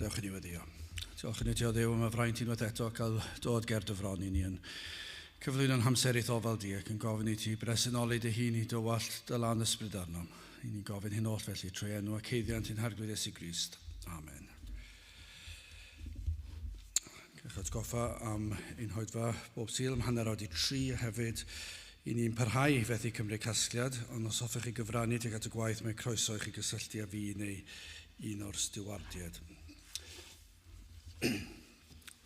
Gadewch i ni weddio. Diolch i ni ti o Dduw am y fraint unwaith eto cael dod ger dy fron i ni yn cyflwyno'n hamser i'th ofal di ac yn gofyn i ti bresenoli dy hun i dywallt dy lan ysbryd arnom. I ni'n gofyn hyn oll felly trwy enw ac haeddiant ein Harglwydd Iesu Grist. Amen. Cewch atgoffa am ein hoedfa bob Sul am 3:30 hefyd i ni'n parhau i fethu cymryd casgliad, ond os hoffech chi gyfrannu tuag at y gwaith mae croeso i chi gysylltu â fi neu un o'r stiwardiaid.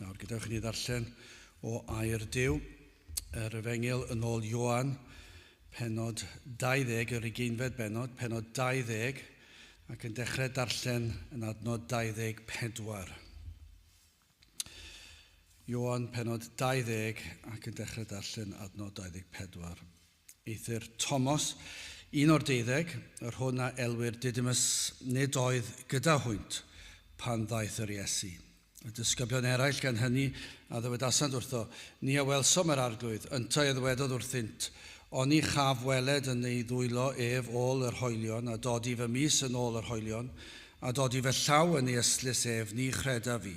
Nawr, gadewch i ni ddarllen o air Duw, yr Efengyl yn ôl Ioan, pennod 20, yr ugeinfed bennod, pennod 20, ac yn dechrau darllen yn adnod 24. Ioan, pennod 20, ac yn dechrau darllen adnod 24. Eithr Tomos, un o'r deuddeg, yr hwn a elwir Didymus, nid oedd gyda hwynt pan ddaeth yr Iesu. Y disgyblion eraill gan hynny a ddywedasant wrtho, Ni a welsom yr Arglwydd. Yntau a ddywedodd wrthynt, Oni chaf weled yn ei ddwylo ef ôl yr hoelion, a dodi fy mys yn ôl yr hoelion, a dodi fy llaw yn ei ystlys ef, ni chredaf fi.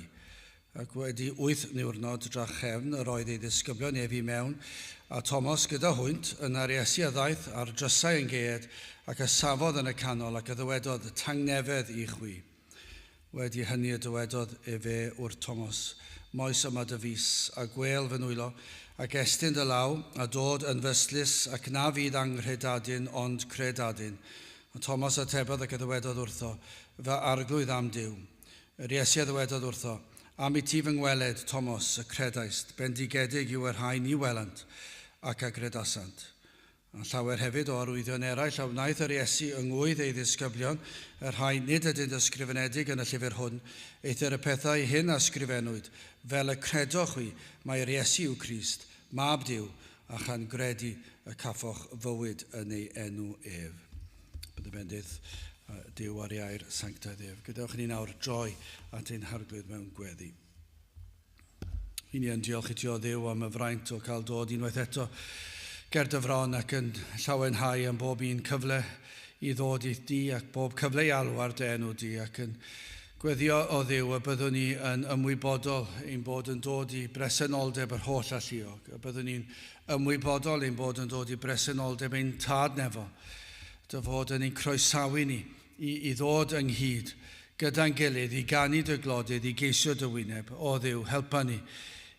Ac wedi wyth niwrnod drachefn yr oedd ei ddisgyblion ef i mewn, a Tomos gyda hwynt, yna'r Iesu a ddaeth a'r drysau yn gaead, ac a safodd yn y canol, ac a ddywedodd, Tangnefedd i chwi. Wedi hynny y dywedodd efe wrth Tomos, Moes yma dy fys, a gwêl fy nwylo, ac estyn dy law, a dod yn fy ystlys, ac na fydd anghredadun ond credadun. A Tomos atebodd ac a ddywedodd wrtho, Fy Arglwydd a'm Duw. Yr Iesu a ddywedodd wrtho, Am i ti fy ngweled, Tomos, y credaist, bendigedig yw y rhai ni welant, ac a gredasant. A llawer hefyd o arwyddion eraill a wnaeth yr Iesu yng ngŵydd ei ddisgyblion, y rhai nid ydynt ysgrifenedig yn y llyfr hwn, eithr y pethau hyn a sgrifennwyd, fel y credoch chwi mai'r Iesu yw Crist, Mab Duw, a chan gredu y caffoch fywyd yn ei enw ef. Bydd y bendith Duw ar ei air sanctaidd ef. Gadewch i ni nawr droi at ein Harglwydd mewn gweddi. I ni yn diolch i ti o Dduw am y fraint o cael dod unwaith eto ger dy fron ac yn llawenhau am bob un cyfle i ddod i'th di ac bob cyfle i alw ar dy enw di ac yn gweddio o Dduw y byddwn ni yn ymwybodol ein bod yn dod i bresenoldeb yr holl alluog, y byddwn ni'n ymwybodol ein bod yn dod i bresenoldeb ein Tad nefol, dy fod yn ein croesawu ni i, i ddod ynghyd gyda'n gilydd i ganu dy glodydd, i geisio dy wyneb. O Dduw, helpa ni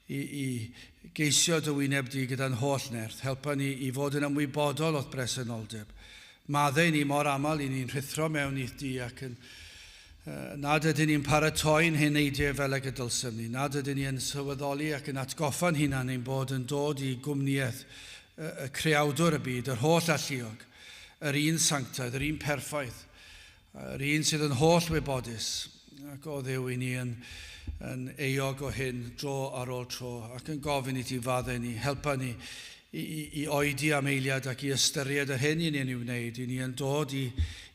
i, i geisio dy wyneb di gyda'n holl nerth. Helpa ni i fod yn ymwybodol o'th bresenoldeb. Maddau ni mor aml i ni'n rhuthro mewn i'th di ac yn nad ydyn ni'n paratoi'n heneidiau fel ag y dylsem ni, nad ydyn ni yn sylweddoli ac yn atgoffa'n hunan ein bod yn dod i gwmnïaeth y Creawdwr y byd, yr holl alluog, yr un sanctaidd, yr un perffaith, yr un sydd yn holl wybodus, ac o Dduw i ni yn, yn euog o hyn dro ar ôl tro, ac yn gofyn i ti faddau ni, helpa ni i, i, i oedi am eiliad ac i ystyried yr hyn i ni'n ei wneud, i ni yn dod i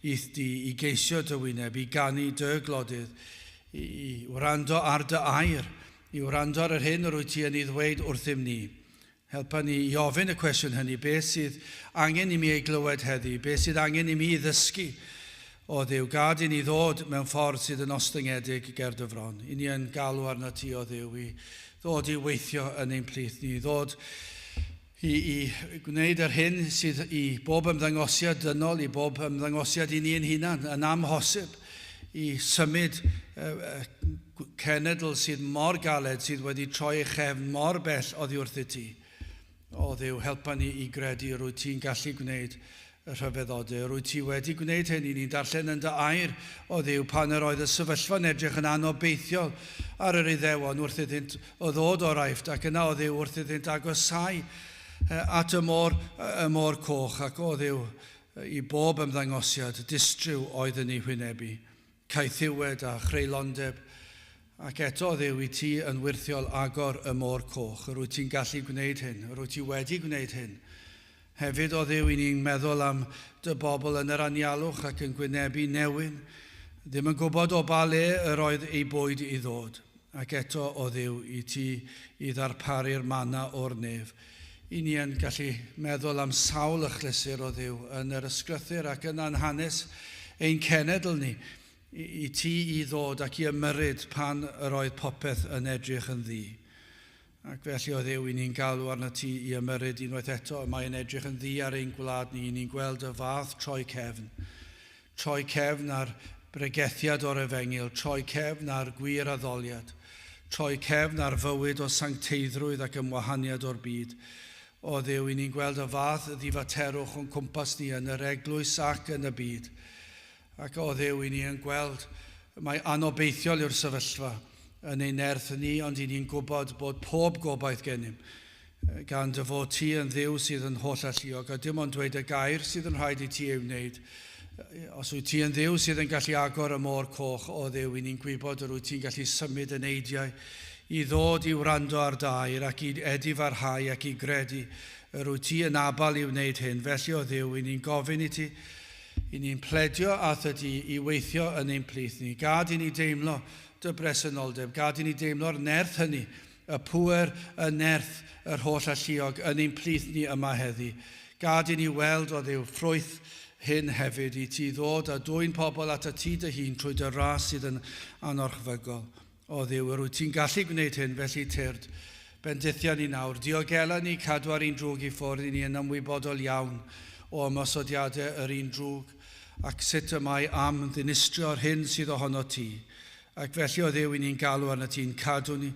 i'th di, i geisio dy wyneb, i ganu dy glodydd, i, i wrando ar dy air, i wrando ar yr hyn yr wyt ti yn ei ddweud wrthym ni. Helpa ni i ofyn y cwestiwn hynny, beth sydd angen i mi ei glywed heddi, beth sydd angen i mi i ddysgu o Dduw. Gad i ni ddod mewn ffordd sydd yn ostyngedig ger dy fron. I ni yn galw arno ti o Dduw i ddod i weithio yn ein plith ni, i ddod i, i gwneud yr hyn sydd i bob ymddangosiad dynol, i bob ymddangosiad i ni ein hunan, yn amhosib i symud cenedl sydd mor galed, sydd wedi troi ei chefn mor bell oddi wrthyt ti. O Dduw, helpa ni i gredu yr wyt ti'n gallu gwneud y rhyfeddodau. Yr wyt ti wedi gwneud hyn i ni'n darllen yn dy air, o Dduw, pan yr oedd y sefyllfa'n edrych yn anobeithiol ar yr Iddewon wrth iddynt o ddod o'r Aifft, ac yna, o Dduw, wrth iddynt agosáu at y môr, y môr coch, ac o Dduw, i bob ymddangosiad distryw oedd yn eu hwynebu, caethiwed a chreulondeb, ac eto, o Dduw, i ti yn wyrthiol agor y môr coch. Yr wyt ti'n gallu gwneud hyn, yr wyt ti wedi gwneud hyn. Hefyd, o Dduw, i ni'n meddwl am dy bobl yn yr anialwch ac yn gwynebu newyn, ddim yn gwybod o ba le yr oedd eu bwyd i ddod, ac eto, o Dduw, i ti i ddarparu'r manna o'r nef. I ni yn gallu meddwl am sawl achlysur o Dduw yn yr ysgrythur ac yna'n hanes ein cenedl ni. i ti i ddod ac i ymyrryd pan yr oedd popeth yn edrych yn ddu. Ac felly, o Dduw, i ni'n galw arno ti i ymyrryd unwaith eto. Mae'n edrych yn ddu ar ein gwlad ni. Ni'n gweld y fath troi cefn. Troi cefn ar bregethiad o'r efengyl, troi cefn ar gwir addoliad, troi cefn ar fywyd o sancteiddrwydd ac ymwahaniad o'r byd. O Dduw, i ni'n gweld y fath ddifaterwch o'n cwmpas ni yn yr eglwys ac yn y byd. Ac o Dduw, i ni yn gweld mae anobeithiol yw'r sefyllfa yn ein nerth ni, ond i ni'n gwybod bod pob gobaith gennym gan dy fod ti yn Dduw sydd yn holl alluog, a dim ond dweud y gair sydd yn rhaid i ti ei wneud. Os wyt ti yn Dduw sydd yn gallu agor y môr coch, o Dduw, i ni'n gwybod yr wyt ti'n gallu symud y neidiau i ddod i wrando ar dair ac i edifarhau ac i gredu yr wyt ti yn abal i wneud hyn. Felly, o Dduw, i ni'n gofyn i ti, i ni'n pledio atat ti i weithio yn ein plith ni. Gad i ni deimlo dy bresenoldeb. Gad i ni deimlo'r nerth hynny, y pŵer, y nerth, yr holl alluog yn ein plith ni yma heddi. Gad i ni weld, o Dduw, ffrwyth hyn hefyd i ti ddod a dwyn pobl at y ti dy hun trwy dy ras sydd yn anorchfygol. O Dduw, yr wyt ti'n gallu gwneud hyn, felly tyrd. Bendithia ni nawr, diogela ni, cadw ar un drwg i ffwrdd, i ni yn ymwybodol iawn o ymosodiadau yr un drwg, ac sut y mae am ddinistrio'r hyn sydd ohono ti. Ac felly, o Dduw, i ni'n galw arno ti'n cadw ni,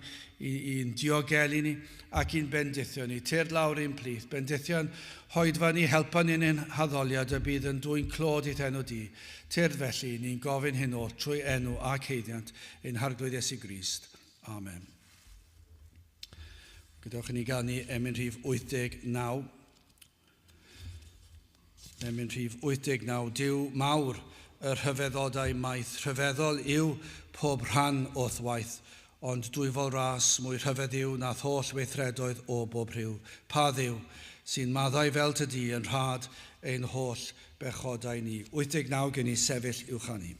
i'n diogelu ni ac i'n bendithio ni. Tyrd lawr i'n plith, bendithio'n hoedfa ni, helpa ni'n ein haddoliad y bydd yn dwyn clod i'th enw di. Tyrd felly, ni'n gofyn hyn oll trwy enw ac haeddiant ein Harglwydd Iesu Grist. Amen. Gadewch i ni ganu emyn rhif 89. Emyn rhif 89. Duw mawr y rhyfeddodau maith. Rhyfeddol yw pob rhan o'th waith, ond dwyfol ras mwy rhyfedd yw nath holl weithredoedd o bob rhyw. Pa Dduw sy'n maddau fel tydi yn rhad ein holl bechodau ni. 89 gen i sefyll i'w chanu.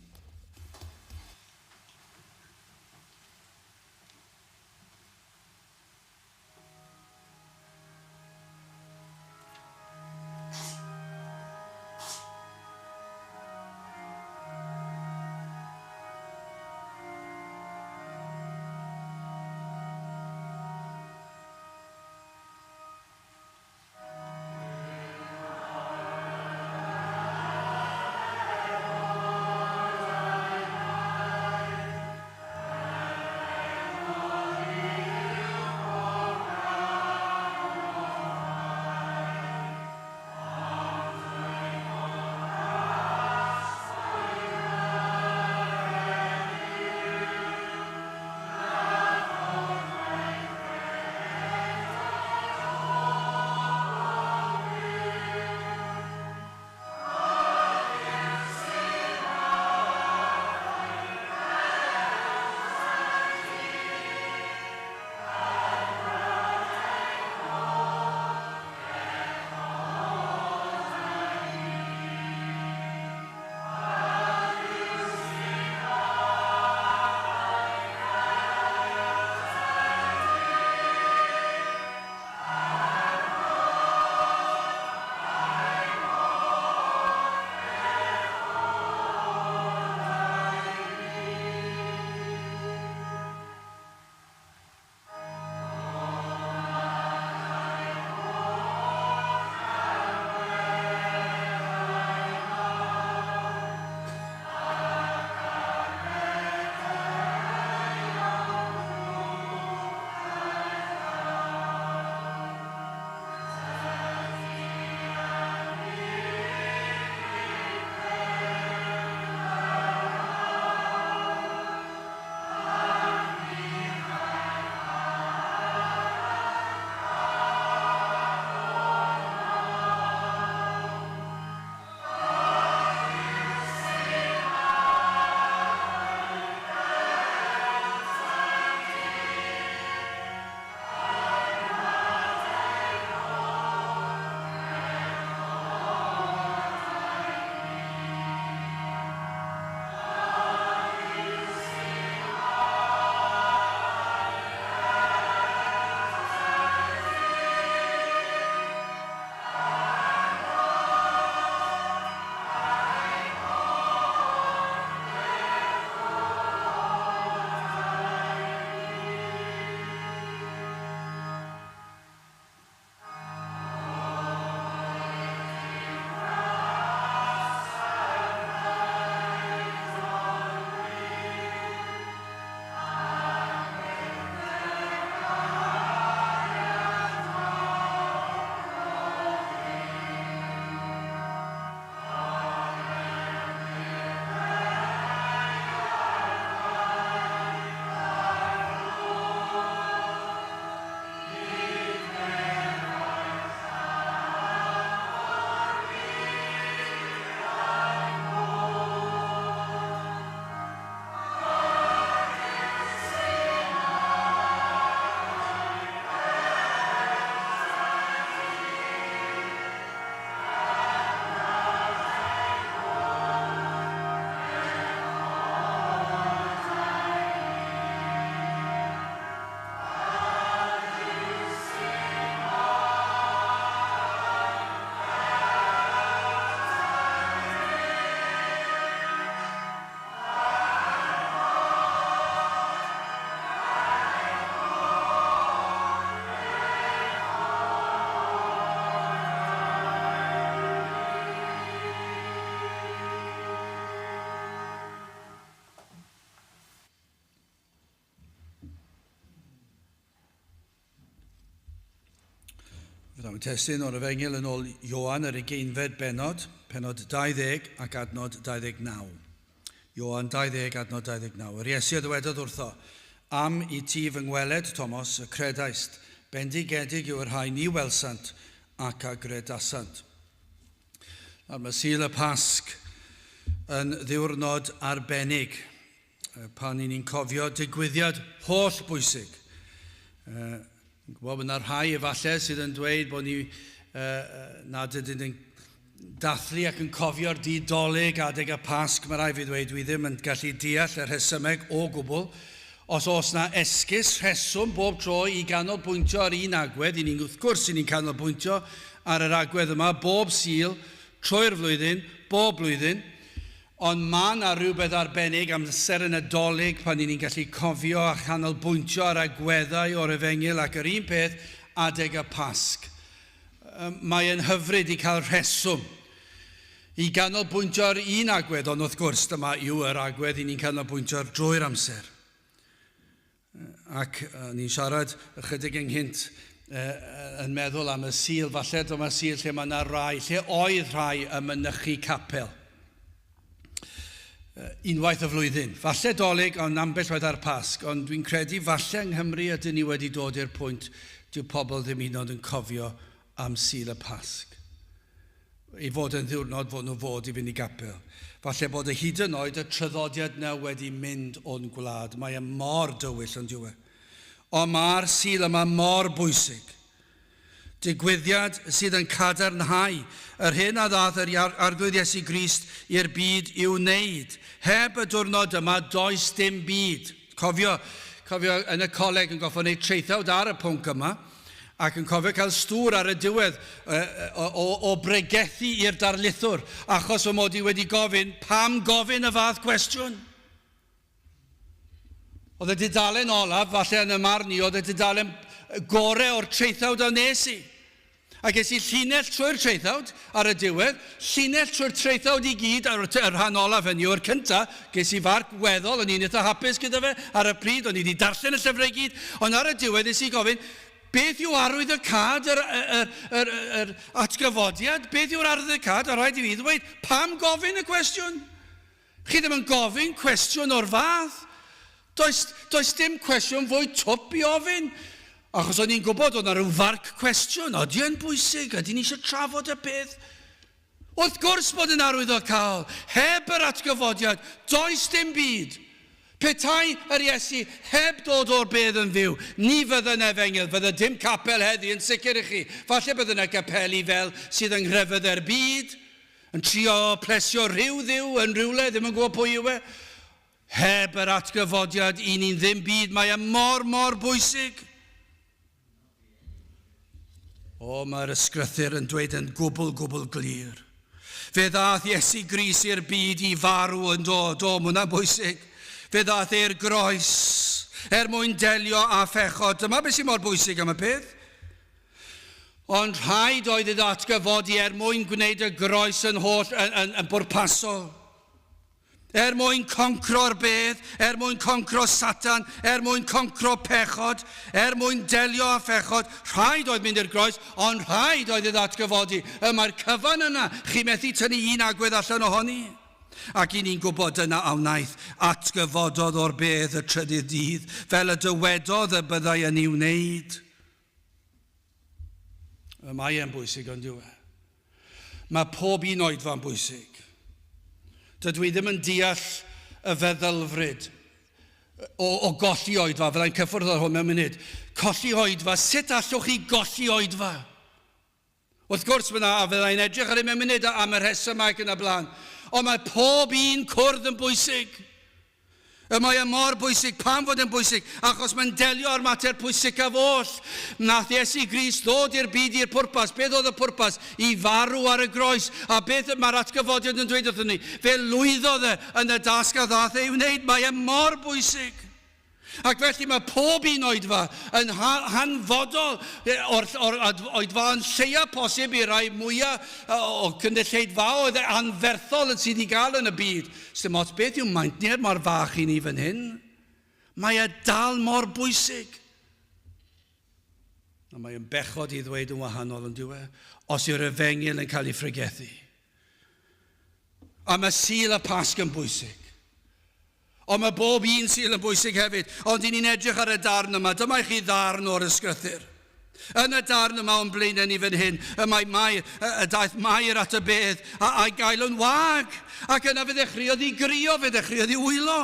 Pnawn testun o'r Efengyl yn ôl Ioan yr ugeinfed bennod, pennod 20 ac adnod 29. Ioan 20, adnod 29. Yr Iesu a ddywedodd wrtho, Am i ti fy ngweled, Tomos, y credaist, bendigedig yw y rhai ni welsant ac a gredasant. Nawr mae Sul y Pasg yn ddiwrnod arbennig pan i ni'n cofio digwyddiad holl bwysig. Yn gwybod bod yna rhai efallai sydd yn dweud bod ni nad ydyn yn dathlu ac yn cofio'r dydd Dolig adeg y Pasg. Mae rhaid fi ddweud, dwi ddim yn gallu deall y rhesymeg o gwbl. Os oes na esgus, rheswm bob tro i ganolbwyntio ar un agwedd, i ni'n wrth gwrs i ni'n canolbwyntio ar yr agwedd yma bob Sul, trwy'r flwyddyn, bob blwyddyn, ond mae yna rhywbeth arbennig am amser y Nadolig pan i ni'n gallu cofio a chanolbwyntio ar agweddau o'r Efengyl ac yr un peth adeg y Pasg. Mae yn hyfryd i cael rheswm i ganolbwyntio ar un agwedd, ond wrth gwrs dyma yw yr agwedd i ni'n canolbwyntio ar drwy'r amser. Ac ni'n siarad ychydig ynghynt yn meddwl am y Sul, falle dyma Sul lle mae yna rai, lle oedd rhai yn mynychu capel. Unwaith y flwyddyn. Falle Dolig, ond ambell waith ar Pasg. Ond dwi'n credu falle yng Nghymru ydyn ni wedi dod i'r pwynt dyw pobl ddim hyd yn oed yn cofio am Sul y Pasg. Ei fod yn ddiwrnod fod nhw fod i fynd i gapel. Falle bod y hyd yn oed y traddodiad 'na wedi mynd o'n gwlad. Mae e mor dywyll ond yw e. Ond mae'r Sul yma mor bwysig. Digwyddiad sydd yn cadarnhau yr hyn a ddaeth yr Arglwydd Iesu Grist i'r byd i'w wneud. Heb y diwrnod yma, does dim byd. Cofio, cofio yn y coleg yn goffo wneud traethawd ar y pwnc yma, ac yn cofio cael stŵr ar y diwedd o, o, o bregethu i'r darlithwr, achos fy mod i wedi gofyn, pam gofyn y fath gwestiwn? Oedd y dudalen olaf, falle yn y marn i, oedd y dudalen gore o'r traethawd a wnes i. A ges i llinell trwy'r traethawd ar y diwedd, llinell trwy'r traethawd i gyd ar y rhan olaf hynny yw'r cynta, ges i farc weddol, o'n i'n eitha hapus gyda fe ar y pryd, o'n i wedi darllen y llyfrau i gyd, ond ar y diwedd nes i gofyn, beth yw arwydd y cad yr, yr, yr, yr atgyfodiad? Beth yw'r arwydd y cad? A rhaid i fi ddweud, pam gofyn y cwestiwn? Chi ddim yn gofyn cwestiwn o'r fath. Does, does dim cwestiwn fwy twp i ofyn. Achos o'n i'n gwybod oedd 'na rhyw farc cwestiwn. Ydy e'n bwysig? Ydy ni eisiau trafod y peth? Wrth gwrs bod yn arwyddocaol. Heb yr atgyfodiad, does dim byd. Petai yr Iesu heb dod o'r bedd yn fyw, ni fydde 'na efengyl, fydde dim capel heddi yn sicr i chi. Falle bydde 'na gapeli fel sydd yng nghrefyddau'r byd, Yn trio plesio rhyw dduw yn rhywle, ddim yn gwybod pwy yw e. Heb yr atgyfodiad, i ni'n ddim byd, mae e mor, mor bwysig. O, mae'r ysgrythur yn dweud yn gwbl, gwbl glir. Fe ddaeth Iesu Grist i'r byd i farw yn do, do, mae hwnna'n bwysig. Fe ddaeth e'r groes er mwyn delio â phechod. Dyma beth sy'n mor bwysig am y peth. Ond rhaid oedd iddo atgyfodi er mwyn gwneud y groes yn holl yn, yn, yn bwrpasol. Er mwyn concro'r bedd, er mwyn concro Satan, er mwyn concro pechod, er mwyn delio â phechod, rhaid oedd mynd i'r groes, ond rhaid oedd iddo atgyfodi. Y mae'r cyfan yna, chi methu tynnu un agwedd allan ohoni. Ac i ni'n gwybod dyna a wnaeth, atgyfododd o'r bedd y trydydd dydd, fel y dywedodd y byddai yn ei wneud. Y mae e'n bwysig, ond yw e? Mae pob un oedfa'n bwysig. Dydw i ddim yn deall y feddylfryd o, o golli oedfa. Fyddai'n cyffwrdd ar hwn mewn munud. Colli oedfa, sut allwch chi golli oedfa? Wrth gwrs, mae yna, a fyddai'n edrych ar ei mewn munud am y rhesymau ac yn y blaen. Ond mae pob un cwrdd yn bwysig. Y mae e mor bwysig. Pam fod e'n bwysig? Achos mae'n delio â'r mater pwysicaf oll. Nath Iesu Grist ddod i'r byd i'r pwrpas. Beth oedd y pwrpas? I farw ar y groes. A beth mae'r atgyfodiad yn dweud wrthon ni? Fe lwyddodd e yn y dasg a ddaeth e i wneud. Mae e mor bwysig. Ac felly mae pob un oedfa yn hanfodol o'r, or oedfaon lleia posib i rai mwyaf o gynulleidfaoedd anferthol yn sydd i gael yn y byd. Sdim ots beth yw maint ni er mor fach i ni fan hyn. Mae e dal mor bwysig. A mae yn bechod i ddweud yn wahanol yn dyw e, os yw'r efengyl yn cael ei phregethu. A mae Sul y Pasg yn bwysig. Ond mae bob un Sul yn bwysig hefyd. Ond i ni'n edrych ar y darn yma. Dyma i chi ddarn o'r ysgrythur. Yn y darn yma o'n blaenau ni fan hyn, y mae Mair, y daeth Mair at y bedd a'i gael yn wag. Ac yna fe ddechreuodd i grio, fe ddechreuodd i wylo.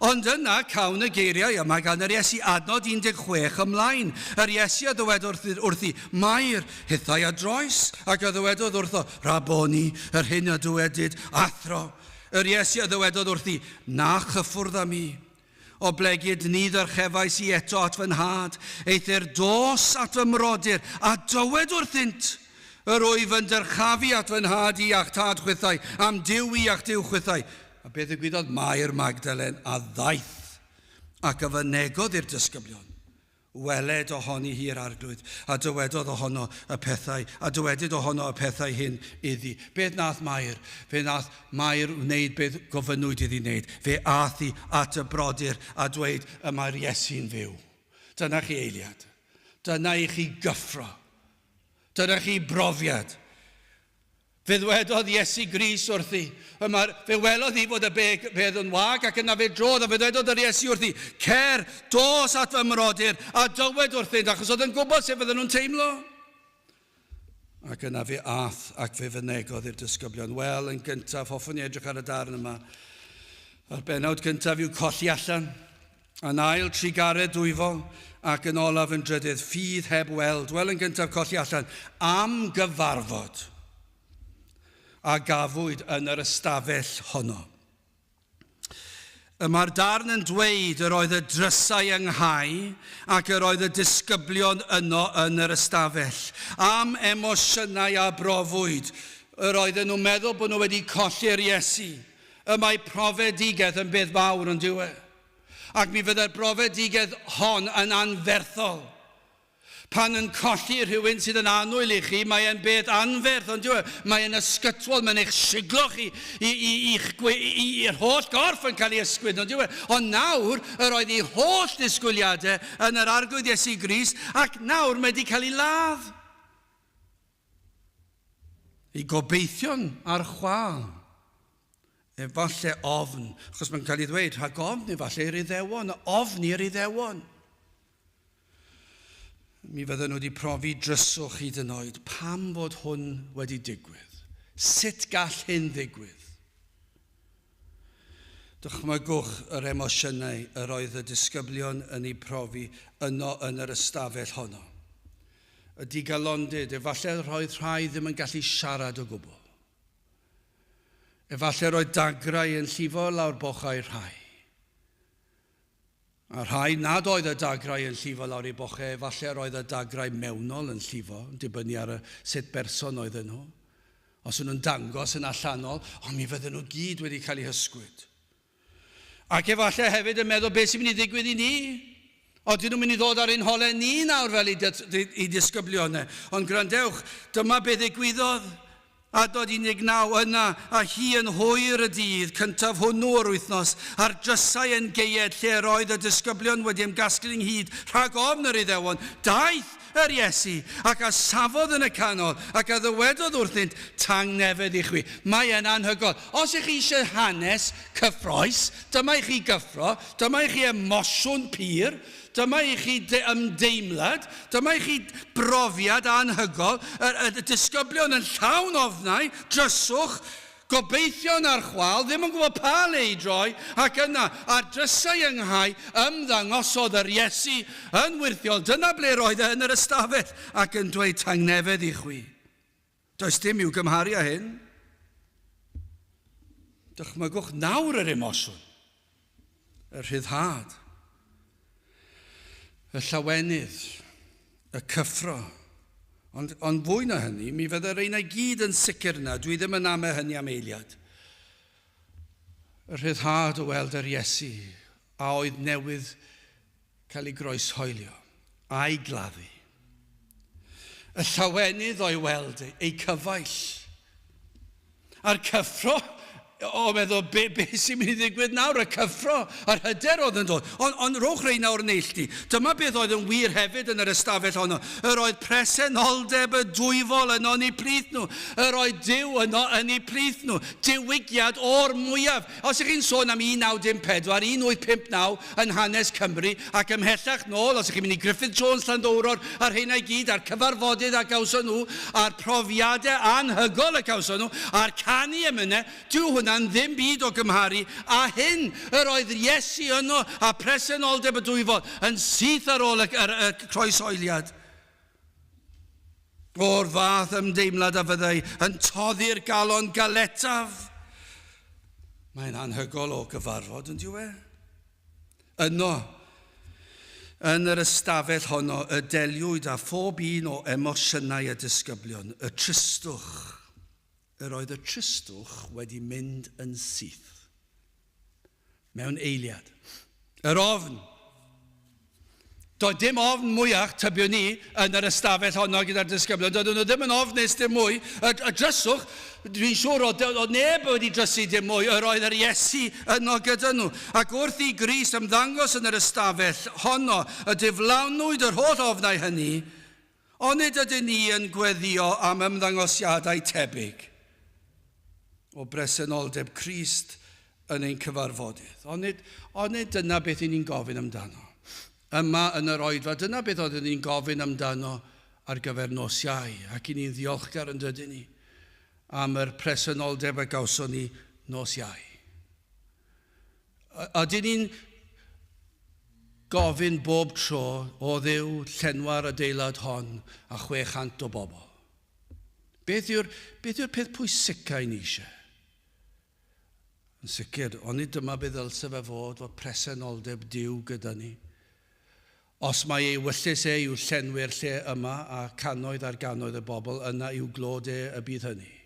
Ond yna cawn y geiriau yma gan yr Iesu, adnod 16 ymlaen. Yr Iesu a ddywedodd wrthi, Mair, hithau a droes, ac a ddywedodd wrtho, Rabboni, yr hyn a dywedyd, Athro. Yr Iesu a ddywedodd wrthi, Na chyffwrdd â mi, oblegid ni ddyrchefais i eto at fy nhad, eithr dos at fy mrodyr, a dywed wrthynt, Yr wyf yn dyrchafu at fy nhad i a'ch tad chwithau, a'm Duw i a'ch Duw chwithau. A beth ddigwyddodd? Mair Magdalen a ddaeth ac a fynegodd i'r disgyblion. Weled ohoni hi'r Arglwydd, a dywedodd ohono y pethau, a dywedyd ohono y pethau hyn iddi. Beth nath Mair? Fe nath Mair wneud beth gofynnwyd iddi wneud. Fe ath hi at y brodyr a dweud, y mae'r Iesu'n fyw. Dyna chi eiliad. Dyna i chi gyffro. Dyna chi brofiad. Fe ddwedodd Iesu Grist wrthi, y mae'r, fe welodd hi fod y bedd yn wag ac yna fe drodd a fe ddwedodd yr Iesu wrthi, Cer, dos at fy mrodyr a dywed wrthynt, achos oedd yn gwybod sut fydden nhw'n teimlo. Ac yna fe ath ac fe fynegodd i'r disgyblion. Wel, yn gyntaf, hoffwn i edrych ar y darn yma. A'r bennawd gyntaf yw colli allan. Yn ail, trugaredd dwyfol, ac yn olaf yn drydydd, ffydd heb weld. Wel, yn gyntaf, colli allan am gyfarfod a gafwyd yn yr ystafell honno. Y mae'r darn yn dweud yr oedd y drysau ynghau ac yr oedd y disgyblion yno yn yr ystafell. Am emosiynau a brofwyd, yr oedden nhw'n meddwl bod nhw wedi colli'r Iesu. Y mae profedigaeth yn beth mawr, yn dyw e? Ac mi fyddai'r brofedigaeth hon yn anferthol. Pan yn colli rhywun sydd yn annwyl i chi, mae e'n beth anferth, ond dyw e? Mae e'n ysgytwol, mae'n eich siglo chi i, i, i'ch, i'r holl gorff yn cael ei ysgwyd, ond dyw e? Ond nawr, yr oedd ei holl ddisgwyliadau yn yr Arglwydd Iesu Grist, ac nawr mae wedi cael ei ladd. Ei gobeithion ar chwâl. Efallai ofn, achos mae'n cael ei ddweud rhag ofn efallai i'r Iddewon, ofn i'r Iddewon. Mi fydden nhw wedi profi dryswch hyd yn oed. Pam fod hwn wedi digwydd? Sut gall hyn ddigwydd? Dychmygwch yr emosiynau yr oedd y disgyblion yn eu profi yno yn yr ystafell honno. Y digalondid, efallai roedd rhai ddim yn gallu siarad o gwbl. Efallai roedd dagrau yn llifo lawr bochau rhai. A rhai nad oedd y dagrau yn llifo lawr eu bochau, efallai roedd y dagrau mewnol yn llifo, yn dibynnu ar y sut berson oedden nhw. Os o'n nhw'n dangos yn allanol, ond mi fydden nhw gyd wedi cael eu hysgwyd. Ac efallai hefyd yn meddwl beth sy'n mynd i ddigwydd i ni. Odyn nhw'n mynd i ddod ar ein holau ni nawr fel i disgyblion e. Ond gwrandewch, dyma beth ddigwyddodd. Adnod 19, yna, a hi yn hwyr y dydd cyntaf hwnnw o'r wythnos, a'r drysau yn geued lle yr oedd y disgyblion wedi ymgasglu ynghyd rhag ofn yr Iddewon, daeth yr Iesu, ac a safodd yn y canol, ac a ddywedodd wrthynt, Tangnefedd i chwi. Mae e'n anhygoel. Os ych chi eisiau hanes cyffrous, dyma i chi gyffro, dyma i chi emosiwn pur, dyma i chi ymdeimlad, dyma i chi brofiad anhygoel, y, y, y disgyblion yn llawn ofnau, dryswch, Gobeithio'n ar chwâl, ddim yn gwybod pa le i droi, ac yna, ar drysau ynghau, ymddangosodd yr Iesu yn wyrthiol. Dyna ble roedd e yn yr ystafell, ac yn dweud tangnefedd i chwi. Does dim i'w gymharu â hyn. Dychmygwch nawr yr emosiwn, y rhyddhad, y llawenydd, y cyffro. Ond, ond fwy na hynny, mi fydde reina i gyd yn sicr yna. Dwi ddim yn amau hynny am eiliad. Y rhyddhad o weld yr Iesu a oedd newydd cael ei groeshoelio a'i gladdu. Y llawenydd o'i weld ei cyfaill. A'r cyffro o meddwl, be, be sy'n mynd i ddigwydd nawr, y cyffro, yr hyder oedd yn dod. Ond on, rhowch rei nawr neilltu. Dyma beth oedd yn wir hefyd yn yr ystafell honno. Yr oedd presenoldeb y dwyfol yno yn eu plith nhw. Yr oedd Duw yno yn eu plith nhw. Diwygiad o'r mwyaf. Os ych chi'n sôn am 1914, 1859 yn hanes Cymru, ac ymhellach nôl, os ych chi'n mynd i Griffith Jones Llanddowror a'r rheina i gyd, a'r cyfarfodydd a gawson nhw, a'r profiadau anhygoel y cawson nhw, a'r canu emynau, dyw hwnna'n ddim byd o gymharu â hyn. Yr oedd Iesu yno a presenoldeb y dwyfol yn syth ar ôl y, y, y croeshoeliad. O'r fath ymdeimlad a fyddai yn toddi'r galon galetaf. Mae'n anhygol o gyfarfod, yn dyw e? Yno, yn yr ystafell honno, y deliwyd â phob un o emosiynau y disgyblion, y tristwch. Yr oedd y tristwch wedi mynd yn syth. Mewn eiliad. Yr ofn. Doedd dim ofn mwyach, tybiwn ni, yn yr ystafell honno gyda'r disgyblion. Doedden nhw ddim yn ofnus dim mwy. Y, y dryswch, dwi'n siŵr oedd, oedd neb wedi drysu dim mwy. Yr oedd yr Iesu yno gyda nhw. Ac wrth i Grist ymddangos yn yr ystafell honno, y diflanwyd yr holl ofnau hynny, onid ydyn ni yn gweddio am ymddangosiadau tebyg o bresenoldeb Crist yn ein cyfarfodydd. Onid, onid dyna beth i ni'n gofyn amdano? Yma yn yr oedfa, dyna beth oeddwn ni'n gofyn amdano ar gyfer nos Iau, ac i ni'n ddiolchgar yn dydyn ni am yr presenoldeb a gawson ni nos Iau. Ydyn ni'n gofyn bob tro o Dduw llenwa'r adeilad hon a 600 o bobl? Beth yw'r, beth yw'r peth pwysica i ni eisiau? Yn sicr, onid dyma be ddylse fe fod, fod presenoldeb Duw gyda ni? Os mai ei wyllys e yw llenwi'r lle yma a cannoedd ar gannoedd y bobl, yna i'w glod e y bydd hynny.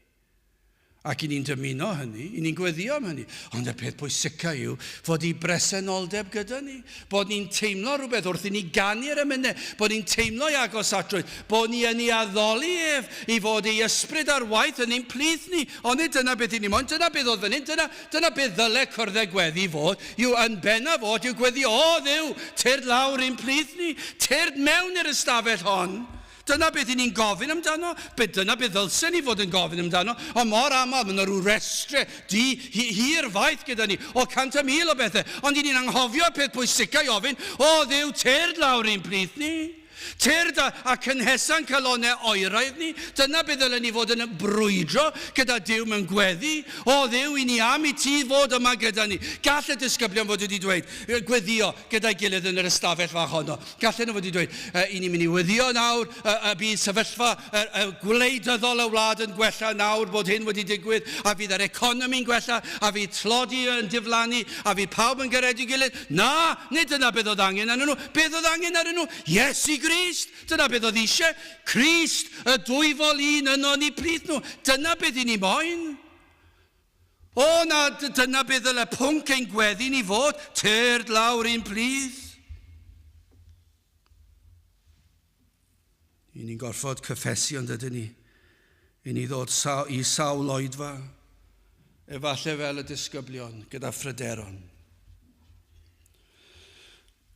Ac i ni'n dymuno hynny, i ni'n gweddio am hynny. Ond y peth pwysica yw fod ei bresenoldeb gyda ni, bod ni'n teimlo rhywbeth wrth i ni ganu'r emynau, bod ni'n teimlo ei agosatrwydd, bod ni yn ei addoli ef, i fod ei ysbryd ar waith yn ein plith ni. Onid dyna beth i ni moyn? Dyna beth oedd fan hyn, dyna, dyna beth ddyle cwrdd gweddi fod, yw yn bennaf fod, yw gweddi, o Dduw, tyrd lawr i'n plith ni, tyrd mewn i'r ystafell hon. Dyna beth i ni'n gofyn amdano, be, dyna beth ddylsen ni fod yn gofyn amdano, ond mor aml, mae yna rhyw restre di hir faith gyda ni o 100,000 o bethau, ond i ni'n anghofio'r peth pwysica i ofyn, o Dduw, tyrd lawr i'n plith ni. Tyrd a, a cynhesa'n calonnau oeraidd ni. Dyna beth ddylen ni fod yn brwydro gyda Duw mewn gweddi. O Dduw, i ni am i ti fod yma gyda ni. Gall y disgyblion fod wedi dweud, gweddio gyda'i gilydd yn yr ystafell fach honno. Gallen nhw fod wedi dweud, i ni'n mynd i weddio nawr, y bydd sefyllfa y, y gwleidyddol y wlad yn gwella nawr bod hyn wedi digwydd, a fydd yr economi'n gwella, a fydd tlodi yn diflannu, a fydd pawb yn garedig gilydd. Na, nid dyna beth oedd angen arnyn nhw. Beth oedd angen arnyn nhw? Iesu Grist! Dyna beth oedd eisiau. Crist, y dwyfol un yno yn eu plith nhw. Dyna beth i ni moyn. O na, dyna beth ddyle pwnc ein gweddi ni fod, tyrd lawr i'n plith. I ni'n gorfod cyffesu ond ydyn ni. I ni ddod sa i sawl oedfa, efallai fel y disgyblion, gyda phryderon.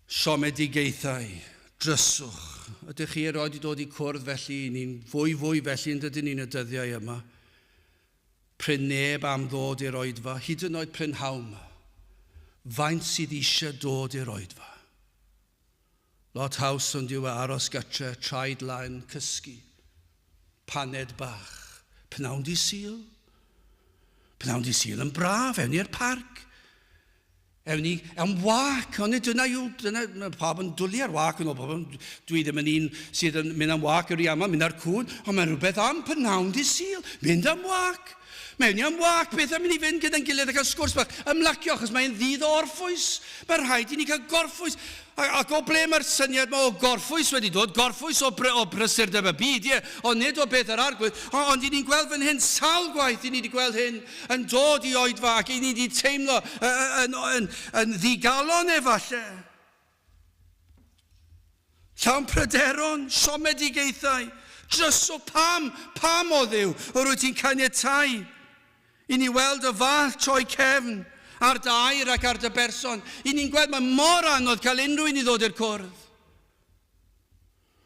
Siomedigaethau, dryswch. Ydych chi erioed wedi dod i cwrdd felly? Ni'n fwy fwy felly yn dydyn ni'n y dyddiau yma. Prin neb am ddod i'r oedfa, hyd yn oed prynhawn 'ma. Faint sydd eisiau dod i'r oedfa? Lot haws ond yw e aros gytre, traed laen, cysgu. Paned bach. Pnawn di Sul. Pnawn di Sul yn braf, ewn i'r parc. Ewn ni am wac, ond nid dyna yw, dyna, mae pawb yn dwlu ar wac yn ôl pobl, dwi ddim yn un sydd yn mynd am wac yr i aml, mynd ar cŵn, ond mae'n rhywbeth am prynawn di Sul, mynd am wac. Mewn i am wac, beth am i ni fynd gyda'n gilydd a cael sgwrs bach, ymlacio, achos mae'n ddydd o orffwys. Mae'n rhaid i ni cael gorffwys. Ac o ble mae'r syniad yma o gorffwys wedi dod? Gorffwys o, br o brysurdeb y byd, ie, ond nid o beth yr arglwydd. Ond i ni'n gweld fan hyn, sawl gwaith i ni wedi gweld hyn yn dod i oedfa ac i ni wedi teimlo yn, yn, yn ddigalon efallai. Llawn pryderon, siomedigaethau, dryso pam, pam o Dduw, yr wyt ti'n caniatau? I ni weld y fath troi cefn ar dy air ac ar dy berson. I ni'n gweld mae mor anodd cael unrhyw un i ddod i'r cwrdd.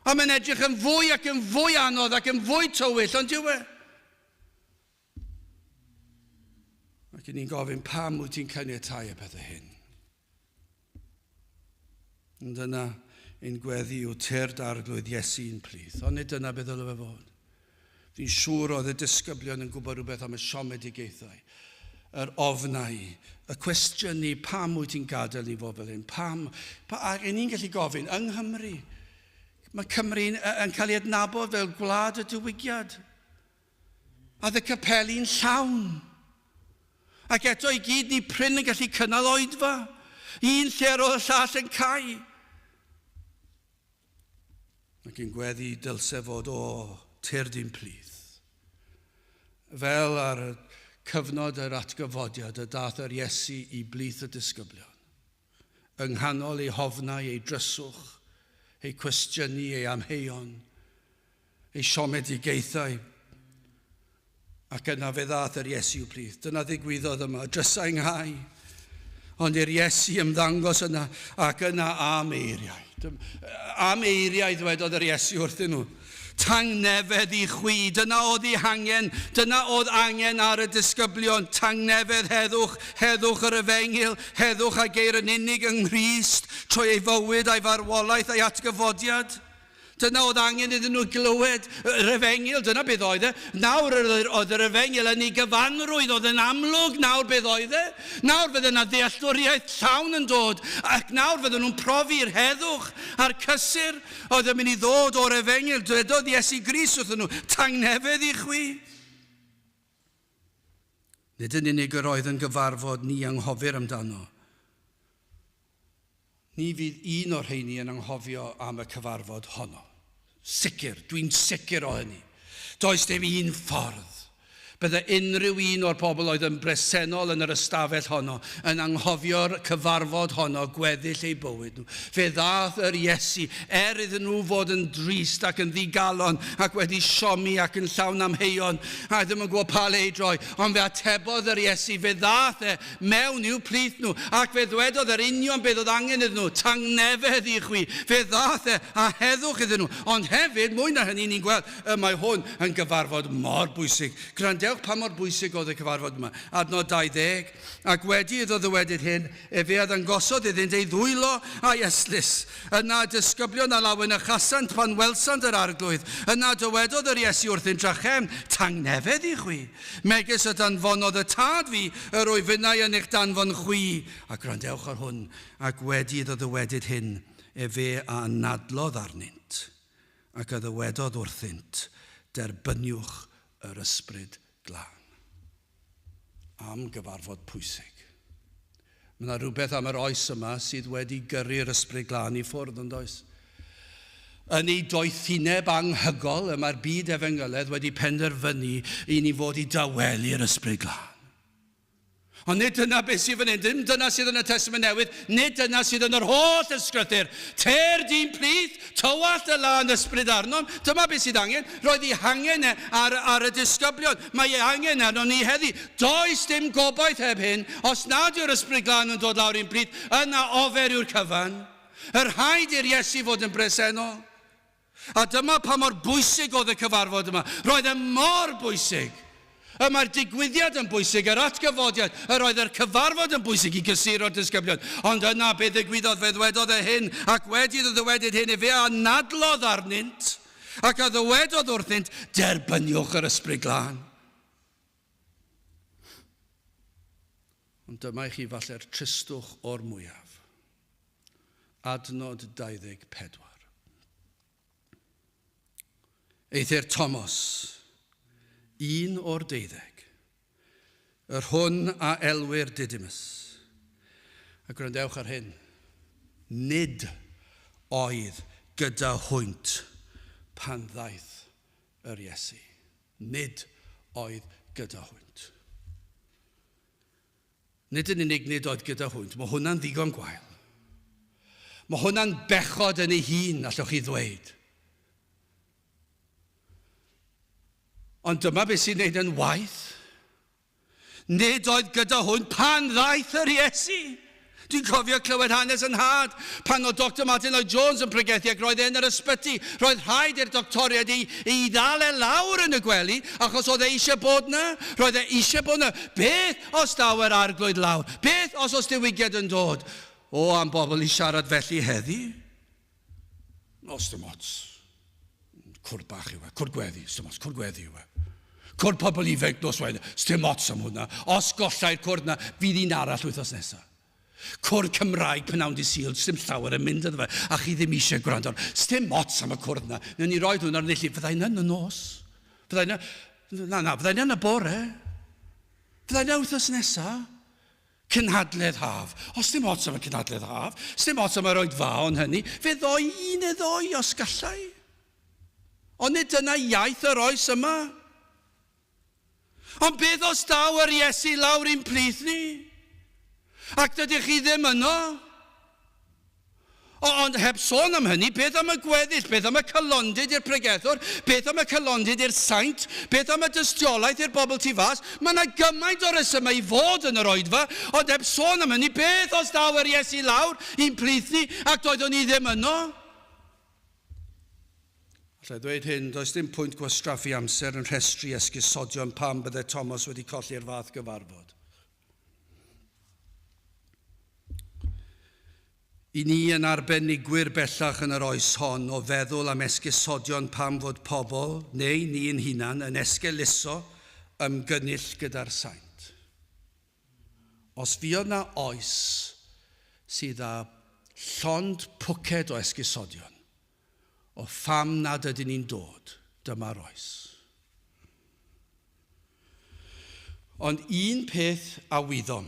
A mae'n edrych yn fwy ac yn fwy anodd ac yn fwy tywyll, ond yw e? Ac i ni'n gofyn pam wyt ti'n caniatáu y pethau hyn? Ond dyna ein gweddi yw tyrd arglwydd Iesu i'n plith. Ond nid dyna beth ddylai fe fod. Fi'n siŵr oedd y disgyblion yn gwybod rhywbeth am y siomedigaethau, yr ofnau, y cwestiynu pam wyt ti'n gadael ni fod fel hyn, pam, pa, ac ni'n gallu gofyn, yng Nghymru, mae Cymru'n yn cael ei adnabod fel gwlad y diwygiad. A oedd y capeli'n llawn. Ac eto i gyd ni prin yn gallu cynnal oedfa. Un lle ar ôl y llall yn cau. Ac yn gweddi dylse fod o tyrd i'n plith. Fel ar y cyfnod yr atgyfodiad y dath yr Iesu i blith y disgyblion. Yng nghanol eu hofnau, eu dryswch, eu cwestiynu, eu amheuon, eu siomedigaethau. Ac yna fe ddaeth yr Iesu i'w plith. Dyna ddigwyddodd yma, drysau ynghau. Ond i'r Iesu ymddangos yna, ac yna am eiriau. Am eiriau ddwedodd yr Iesu wrthyn nhw. Tangnefedd i chwi, dyna oedd ei hangen, dyna oedd angen ar y disgyblion, tangnefedd heddwch, heddwch yr efengyl, heddwch a geir yn unig yng Nghrist, trwy ei fywyd a'i farwolaeth a'i atgyfodiad. Dyna oedd angen iddyn nhw glywed yr efengyl, dyna beth oedd e. Nawr oedd yr efengyl yn ei gyfanrwydd, oedd yn amlwg nawr beth oedd e. Nawr fydde yna ddealltwriaeth llawn yn dod, ac nawr fydden nhw'n profi'r heddwch a'r cysur oedd yn mynd i ddod o'r efengyl. Dwedodd Iesu Grist wrthyn nhw, tangnefedd i chwi. Nid yn unig yr oedd yn gyfarfod ni anghofir amdano. Ni fydd un o'r rheini yn anghofio am y cyfarfod honno. Sicr, dwi'n sicr o hynny. Does dim un ffordd. Bydde unrhyw un o'r pobl oedd yn bresennol yn yr ystafell honno yn anghofio'r cyfarfod honno gweddill eu bywyd nhw. Fe ddaeth yr Iesu, er iddyn nhw fod yn drist ac yn ddigalon ac wedi siomi ac yn llawn amheuon a ddim yn gwybod pa le i droi, ond fe atebodd yr Iesu, fe ddaeth e mewn i'w plith nhw, ac fe ddwedodd yr union beth oedd angen iddyn nhw, tangnefedd i chwi. Fe ddaeth e â heddwch iddyn nhw. Ond hefyd, mwy na hynny, ni'n gweld, y mae hwn yn gyfarfod mor bwysig. Gwrandewch pa mor bwysig oedd y cyfarfod yma. Adnod 20, Ac wedi iddo ddywedyd hyn, efe a ddangosodd iddynt ei ddwylo a'i ystlys. Yna y disgyblion a lawenychasant pan welsant yr Arglwydd. Yna dywedodd yr Iesu wrthynt drachefn, Tangnefedd i chwi. Megis y danfonodd y Tad fi, yr wyf finnau yn eich danfon chwi. A gwrandewch ar hwn, ac wedi iddo ddywedyd hyn, efe a anadlodd arnynt, ac a ddywedodd wrthynt, Derbyniwch yr Ysbryd Glân. Am gyfarfod pwysig. Mae yna rhywbeth am yr oes yma sydd wedi gyrru'r Ysbryd Glân i ffwrdd, yn does? Yn ei doethineb anghygol, y mae'r byd efengyledd wedi penderfynu i ni fod i dawelu'r Ysbryd Glân. Ond nid dyna beth sydd fan hyn, dim dyna sydd yn y Testament Newydd, nid dyna sydd yn yr holl ysgrythur. Ter dyn plith, tywallt y lân ysbryd arnom, dyma beth sydd angen. Roedd ei hangen e ar, ar y disgyblion, mae ei angen arnon ni heddi. Does dim gobaith heb hyn, os nad yw'r Ysbryd Glân yn dod lawr i'n plith, yna ofer yw'r cyfan. Y rhaid i'r Iesu fod yn bresennol. A dyma pa mor bwysig oedd y cyfarfod yma. Roedd e mor bwysig. Y mae'r digwyddiad yn bwysig, yr atgyfodiad, yr oedd yr cyfarfod yn bwysig i gysuro'r disgyblion. Ond yna be ddigwyddodd, fe ddwedodd e hyn, ac wedi iddo ddywedyd hyn, efe a anadlodd arnynt, ac a ddywedodd wrthynt, Derbyniwch yr Ysbryd Glân. Ond dyma i chi falle'r tristwch o'r mwyaf. Adnod 24. Eithr Thomas, un o'r deuddeg, yr hwn a elwir Didymus. A gwrandewch ar hyn, nid oedd gyda hwynt pan ddaeth yr Iesu. Nid oedd gyda hwynt. Nid yn unig nid oedd gyda hwynt, mae hwnna'n ddigon gwael. Mae hwnna'n bechod yn ei hun, allwch chi ddweud. Ond dyma beth sy'n neud yn waeth. Nid oedd gyda hwn pan ddaeth yr Iesu. Dwi'n cofio clywed hanes yn nhad pan oedd Doctor Martyn Lloyd Jones yn pregethu ac roedd e yn yr ysbyty. Roedd rhaid i'r doctoriaid ei, ei ddal e lawr yn y gwely achos oedd e eisiau bod 'na. Roedd e eisiau bod 'na. Beth os daw yr Arglwydd lawr? Beth os oes diwygiad yn dod? O, am bobl i siarad felly heddi. Os dim ots. Cwrdd bach yw e. Cwrdd gweddi. Dim ots. Cwrdd gweddi yw e. Cwrdd pobl ifanc nos Wener. Dim ots am hwnna. Os gollai'r cwrdd na, fydd un arall wythnos nesaf. Cwrdd Cymraeg pnawn di Sul, dim llawer yn mynd iddo fe, a chi ddim eisiau gwrando. Dim ots am y cwrdd na. Newn ni roi hwnna ar nilli. Fyddai yna yn y nos. Fyddai yna... Na, na, fyddai yna yn y bore. Fyddai yna wythnos nesaf. Cynhadledd haf. Os dim ots am y cynhadledd haf, sdim ots am yr oedfa ond hynny, fe ddoi un neu ddoi os gallai. Ond nid dyna iaith yr oes yma. Ond beth os daw yr Iesu lawr i'n plith ni? Ac dydych chi ddim yno? Ond heb sôn am hynny, beth am y gweddill? Beth am y calondid i'r pregethwr? Beth am y calondid i'r saint? Beth am y dystiolaeth i'r bobl tu fas? Mae yna gymaint o resymau i fod yn yr oedfa, ond heb sôn am hynny, beth os daw yr Iesu lawr i'n plith ni ac doeddwn ni ddim yno? Alla i ddweud hyn, does dim pwynt gwastraffu amser yn rhestru esgusodion pam bydde Thomas wedi colli'r fath gyfarfod. I ni yn arbenigwyr bellach yn yr oes hon o feddwl am esgusodion pam fod pobl, neu ni'n hunan, yn esgeuluso ymgynnull gyda'r saint. Os fuodd 'na oes sydd â llond pwced o esgusodion o pham nad ydyn ni'n dod, dyma'r oes. Ond un peth a wyddom.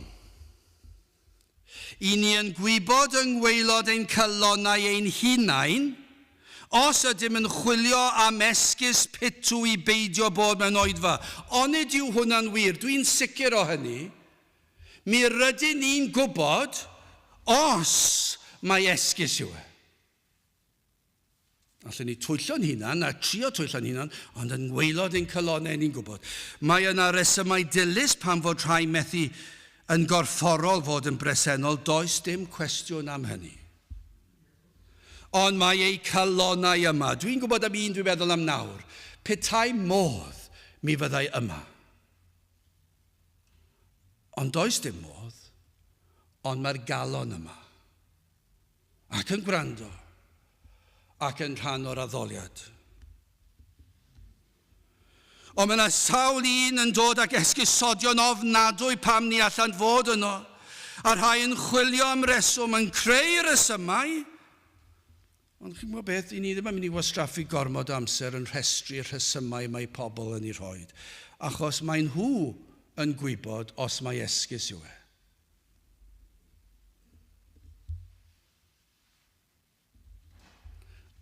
I ni yn gwybod yng ngwaelod ein calonnau ein hunain, os ydym yn chwilio am esgus pitw i beidio bod mewn oedfa. Onid yw hwnna'n wir? Dwi'n sicr o hynny. Mi rydyn ni'n gwybod os mai esgus yw e. Allen ni twyllo'n hunan a trio twyllo'n hunan, ond yn ngwaelod ein calonnau ni'n gwybod. Mae yna resymau dilys pam fod rhai methu yn gorfforol fod yn bresennol, does dim cwestiwn am hynny. Ond mae eu calonnau yma. Dwi'n gwybod am un dwi'n meddwl am nawr. Petai modd, mi fyddai yma. Ond does dim modd, ond mae'r galon yma. Ac yn gwrando, ac yn rhan o'r addoliad. Ond mae yna sawl un yn dod ag esgusodion ofnadwy pam ni allant fod yno, a rhai yn chwilio am reswm, yn creu rhesymau. Ond chi'n gwybod beth, i ni ddim yn mynd i wastraffu gormod o amser yn rhestru rhesymau mae pobl yn eu rhoi, achos mae nhw yn gwybod os mai esgus yw e.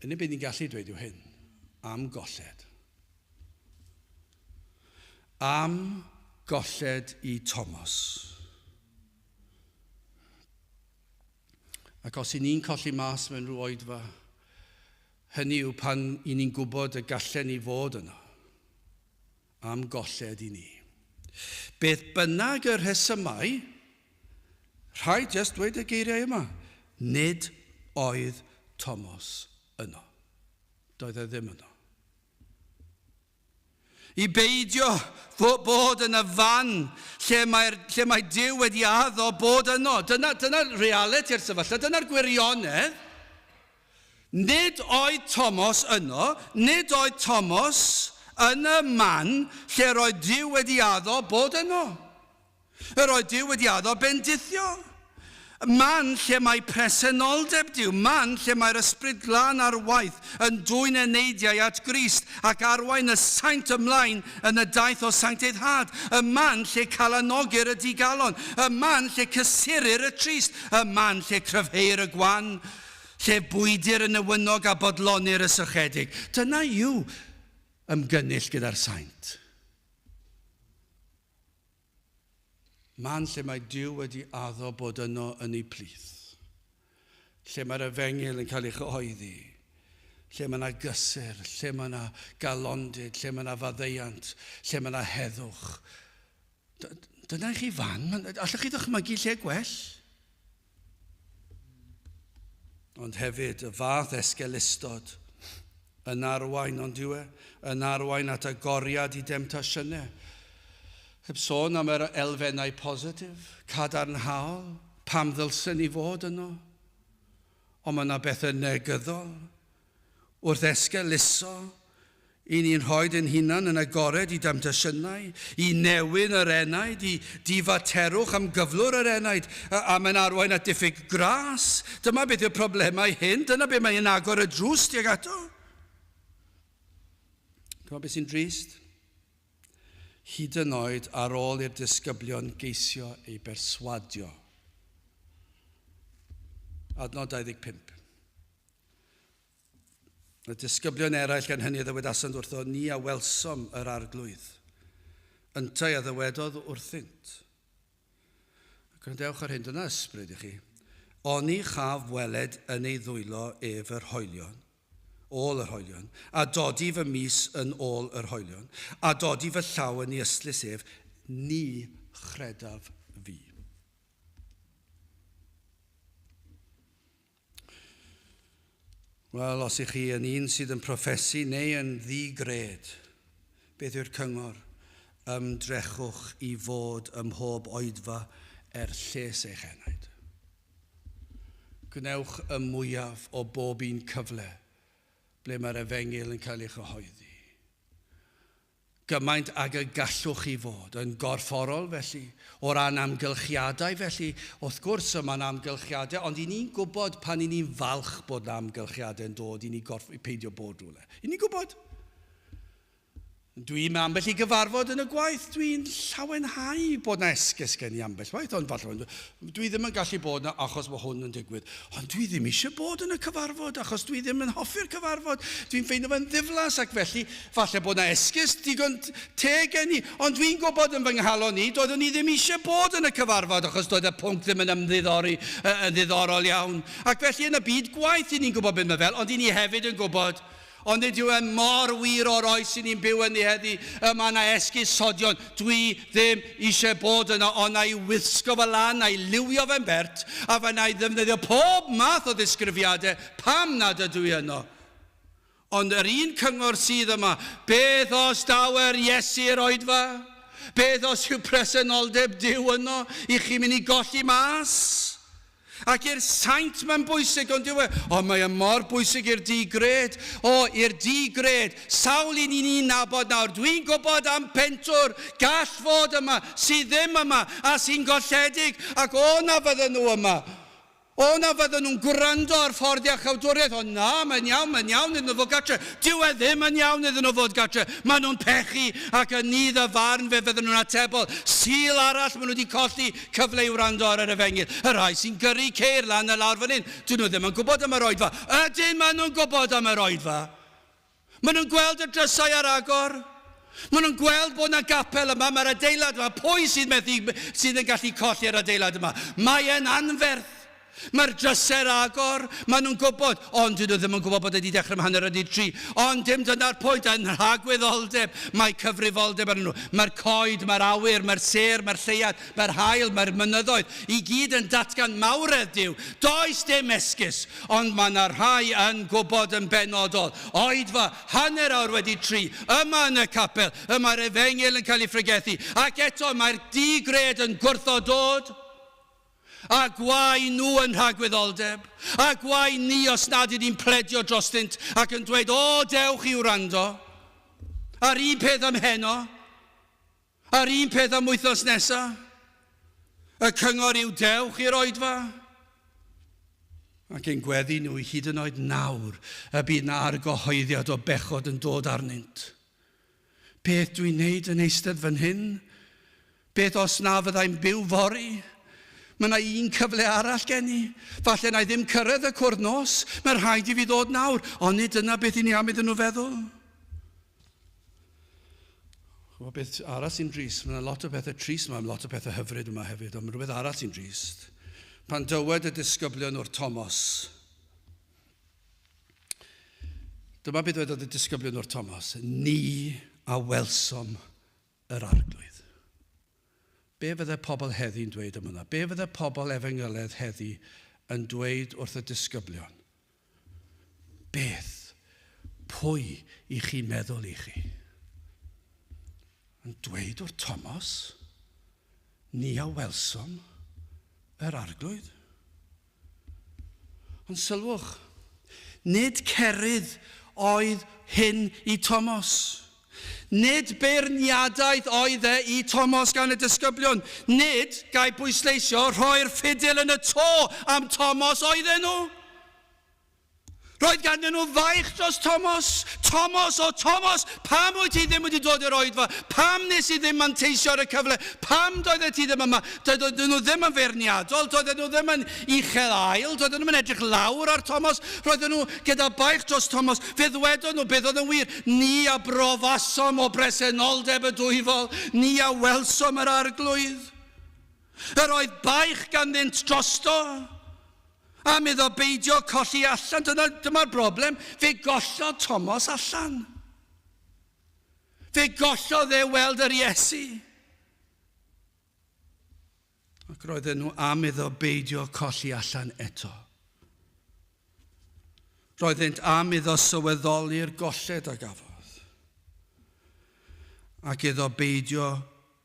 Unig beth ni'n gallu dweud yw hyn, am golled. Am golled i Thomas. Ac os i ni'n colli mas mewn rhyw oedfa, hynny yw pan i ni'n gwybod y gallen ni fod yno. Am golled i ni. Beth bynnag y rhesymau, rhaid jyst dweud y geiriau yma. Nid oedd Tomos yno. Doedd e ddim yno. I beidio bod yn y fan lle, mae'r, lle mae Duw wedi addo bod yno. Dyna, dyna realiti'r sefyllfa, dyna'r gwirionedd. Nid oedd Tomos yno, nid oedd Tomos yn y man lle yr oedd Duw wedi addo bod yno. Yr oedd Duw wedi addo bendithio. Man lle mae presenoldeb Duw, man lle mae'r Ysbryd Glân ar waith yn dwyn eneidiau at Grist ac arwain y saint ymlaen yn y daith o sancteiddhad, y man lle calanogir y digalon, y man lle cysurir y trist, y man lle cryfheir y gwan, Lle bwydir y newynog a bodlonir y sychedig. Dyna yw ymgynnull gyda'r saint. Man lle mae Duw wedi addo bod yno yn eu plith. Lle mae'r efengyl yn cael ei chyhoeddi. Lle mae yna gysur, lle mae yna galondid, lle mae yna faddeuant, lle mae yna heddwch. Dyna i chi fan, allwch chi ddychmygu lle gwell? Ond hefyd, y fath esgelustod yn arwain, ond yw e, yn arwain at agoriad i demtasiynau. Heb sôn am yr elfennau positif, cadarnhaol, pam ddylsen ni fod yno. Ond mae yna bethau negyddol Wrth esgeuluso, i ni'n rhoi ein hunan yn agored i demtasiynau, i newyn yr enaid, i difaterwch am gyflwr yr enaid, a, a mae'n arwain at diffyg gras. Dyma beth yw'r problemau hyn, dyna beth mae'n agor y drws tuag ato. Dyma beth sy'n drist. Hyd yn oed ar ôl i'r disgyblion geisio ei berswadio. Adnod 25. Y disgyblion eraill gan hynny a ddywedasant wrtho, Ni a welsom yr arglwydd. Yntau a ddywedodd wrthynt. Gwrandewch ar hyn, dyna ysbryd i chi. Oni chaf weled yn ei ddwylo ef yr hoelion, ôl yr hoelion, a dodi fy mys yn ôl yr hoelion, a dodi fy llaw yn ei ystlys ef, ni chredaf fi. Wel, os ych chi yn un sydd yn proffesu neu yn ddi-gred, beth yw'r cyngor? Ymdrechwch i fod ym mhob oedfa er lles eich enaid. Gwnewch y mwyaf o bob un cyfle ble mae'r efengyl yn cael ei chyhoeddi. Gymaint ag y gallwch chi fod, yn gorfforol felly, o ran amgylchiadau felly, wrth gwrs y mae 'na amgylchiadau, ond i ni'n gwybod pan i ni'n falch bod 'na amgylchiadau yn dod i ni gorff, peidio bod rhywle. I ni'n gwybod. Dwi'n ambell i gyfarfod yn y gwaith, dwi'n llawenhau bod 'na esgus gen i ambell waith, ond falle dwi ddim yn gallu bod 'na achos mae hwn yn digwydd. Ond dwi ddim eisiau bod yn y cyfarfod achos dwi ddim yn hoffi'r cyfarfod. Dwi'n ffeindio fe'n ddiflas ac felly falle bod 'na esgus digon teg gen i. Ond dwi'n gwybod yn fy nghalon i, doeddwn i ddim eisiau bod yn y cyfarfod achos doedd y pwnc ddim yn ymddiddori, yn ddiddorol iawn. Ac felly yn y byd gwaith, i ni'n gwybod beth mae fel, ond i ni hefyd yn gwybod Ond nid yw e mor wir o'r oes i ni'n byw ynddi heddi. Y mae yna esgusodion. Dwi ddim eisiau bod yno, ond na i wisgo fy lan, na i liwio fe'n bert, a fe na i ddefnyddio pob math o ddisgrifiadau pam nad ydw i yno. Ond yr un cyngor sydd yma, beth os daw yr Iesu i'r oedfa? Beth os yw presenoldeb Duw yno i chi mynd i golli mas? Ac i'r saint mae'n bwysig, ond yw e? O, mae e mor bwysig i'r di-gred. O, i'r di-gred. Sawl un i ni'n nabod nawr. Dwi'n gwybod am pentwr gall fod yma, sydd ddim yma, a sy'n golledig, ac o na fydden nhw yma. O na fydden nhw'n gwrando ar ffordd iachawdwriaeth. O na, mae'n iawn, mae'n iawn iddyn nhw fod gatre. Dyw e ddim yn iawn iddyn nhw fod gatre. Maen nhw'n pechu ac yn nydd y farn fe fydden nhw'n atebol. Sul arall maen nhw wedi colli cyfle i wrando ar yr efengyl. Y rhai sy'n gyrru ceir lan a lawr fan hyn, dyn nhw ddim yn gwybod am yr oedfa. Ydyn, maen nhw'n gwybod am yr oedfa. Maen nhw'n gweld y drysau ar agor. Maen nhw'n gweld bod yna gapel yma, mae'r adeilad yma. Pwy sydd, methu, sydd yn gallu colli'r adeilad yma? Mae e'n anferth. Mae'r drysau'r agor, maen nhw'n gwybod, ond dyn nhw ddim yn gwybod bod e wedi dechrau am hanner wedi tri. Ond dim dyna'r pwynt, yn rhagwyddoldeb, mae cyfrifoldeb arnyn nhw. Mae'r coed, mae'r awyr, mae'r sêr, mae'r lleuad, mae'r haul, mae'r mynyddoedd, i gyd yn datgan mawredd Duw. Does dim esgus, ond mae yna rhai yn gwybod yn benodol. Oedfa, hanner awr wedi tri, yma yn y capel, y mae'r efengyl yn cael ei phregethu, ac eto mae'r di-gred yn gwrthod dod. A gwae nhw yn rhagwyddoldeb, a gwae ni os nad ydyn ni'n pledio drostynt ac yn dweud, O, dewch i wrando. A'r un peth am heno, a'r un peth am wythnos nesa. Y cyngor yw dewch i'r oedfa. Ac ein gweddi nhw hyd yn oed nawr y bydd na argyhoeddiad o bechod yn dod arnynt. Beth dwi'n neud yn eistedd fan hyn? Beth os na fyddai'n byw fory? Mae yna un cyfle arall gen i. Falle na i ddim cyrraedd y cwrdd nos. Mae rhaid i fi ddod nawr. Ond nid dyna beth i ni am iddyn nhw feddwl. Chymod beth arall sy'n drist? Mae yna lot o bethau trist yma, lot o bethau hyfryd yma hefyd, ond mae rhywbeth arall sy'n drist. Pan dywed y disgyblion wrth Thomas, Dyma beth dwedodd y disgyblion wrth Thomas, Ni a welsom yr arglwydd. Be fydde pobl heddi'n dweud am hwnna? Be fydde pobl efengyledd heddi yn dweud wrth y disgyblion? Beth? Pwy i chi meddwl i chi? Yn dweud wrth Thomas, ni a welsom yr arglwydd. Ond sylwch, nid cerydd oedd hyn i Tomos. Nid beirniadaeth oedd e i Tomos gan y disgyblion. Nid, gai bwysleisio, rhoi'r ffidil yn y to am Tomos oedden nhw. Roedd ganddyn nhw faich dros Tomos. Tomos, o Tomos, pam wyt ti ddim wedi dod i'r oedfa? Pam nes i ddim manteisio ar y cyfle? Pam doeddet ti ddim yma? Doedden nhw ddim yn feirniadol, doedden nhw ddim yn uchel ael, doedden nhw'n edrych lawr ar Tomos. Roedden nhw gyda baich dros Tomos. Fe ddwedon nhw beth oedd yn wir. Ni a brofasom o bresenoldeb y dwyfol, ni a welsom yr arglwydd. Yr oedd baich ganddynt drosto. Am iddo beidio colli allan, dyna, dyma'r broblem, fe gollodd Tomos allan. Fe gollodd e weld yr Iesu. Ac roedden nhw am iddo beidio colli allan eto. Roeddynt am iddo sylweddoli'r golled a gafodd. Ac iddo beidio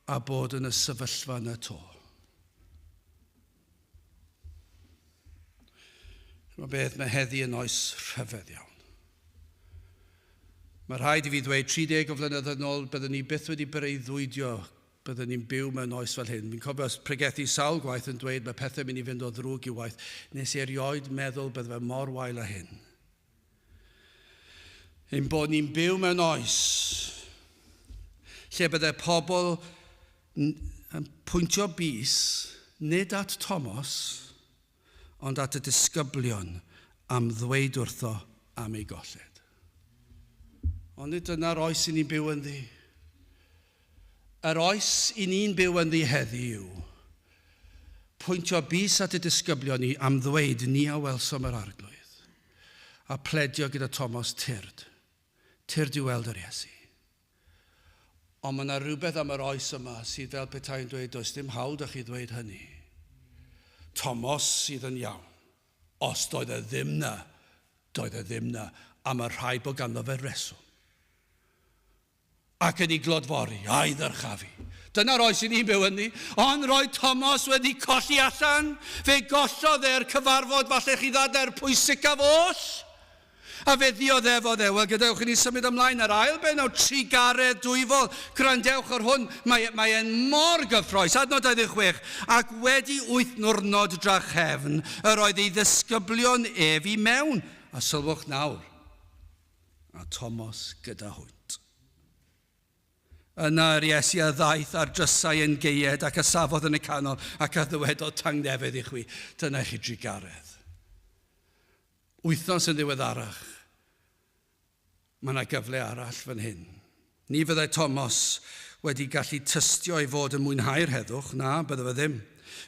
a bod yn y sefyllfa yna to. Chymod beth, mae heddi yn oes rhyfedd iawn. Mae rhaid i fi ddweud, 30 o flynyddoedd nôl, byddwn ni byth wedi breuddwydio byddwn ni'n byw mewn oes fel hyn. Fi'n cofio pregethu sawl gwaith yn dweud mae pethau'n mynd i fynd o ddrwg i waith. Nes i erioed meddwl bydde fe mor wael â hyn. Ein bod ni'n byw mewn oes lle bydde pobl yn pwyntio bys nid at Thomas, ond at y disgyblion am ddweud wrtho am ei golled. Ond nid dyna'r oes i ni'n byw ynddi. Yr oes i ni'n byw ynddi heddi yw pwyntio bys at y disgyblion ni am ddweud ni a welsom yr arglwydd, a pledio gyda Thomas tyrd, tyrd i weld yr Iesu. Ond mae yna rhywbeth am yr oes yma sydd fel petai'n dweud does dim hawl da chi ddweud hynny. Tomos sydd yn iawn. Os doedd e ddim na, doedd e ddim na, a mae rhaid bod ganddo fe reswm. Ac yn ei glodfori, a'i ddyrchafu. Dyna'r oes i ni'n byw ynddi. Ond roedd Tomos wedi colli allan. Fe gollodd e'r cyfarfod, falle chi ddadlau'r pwysicaf oll. A fe ddioddefodd e. Wel, gadewch i ni symud ymlaen ar ail bennawd, trugaredd dwyfol. Gwrandewch ar hwn, mae, mae e'n mor gyffroes. Adnod 26. Ac wedi wyth nwrnod drachefn, yr oedd ei ddisgyblion ef i mewn. A sylwch nawr, a Tomos gyda hwynt. Yna yr Iesu a ddaeth ar drysau yn geued ac a safodd yn y canol ac a ddywedodd tangnefedd i chwi. Dyna i chi drugaredd. Wythnos yn ddiweddarach, mae yna gyfle arall fan hyn. Ni fyddai Tomos wedi gallu tystio ei fod yn mwynhau'r heddwch, na, bydde fe ddim.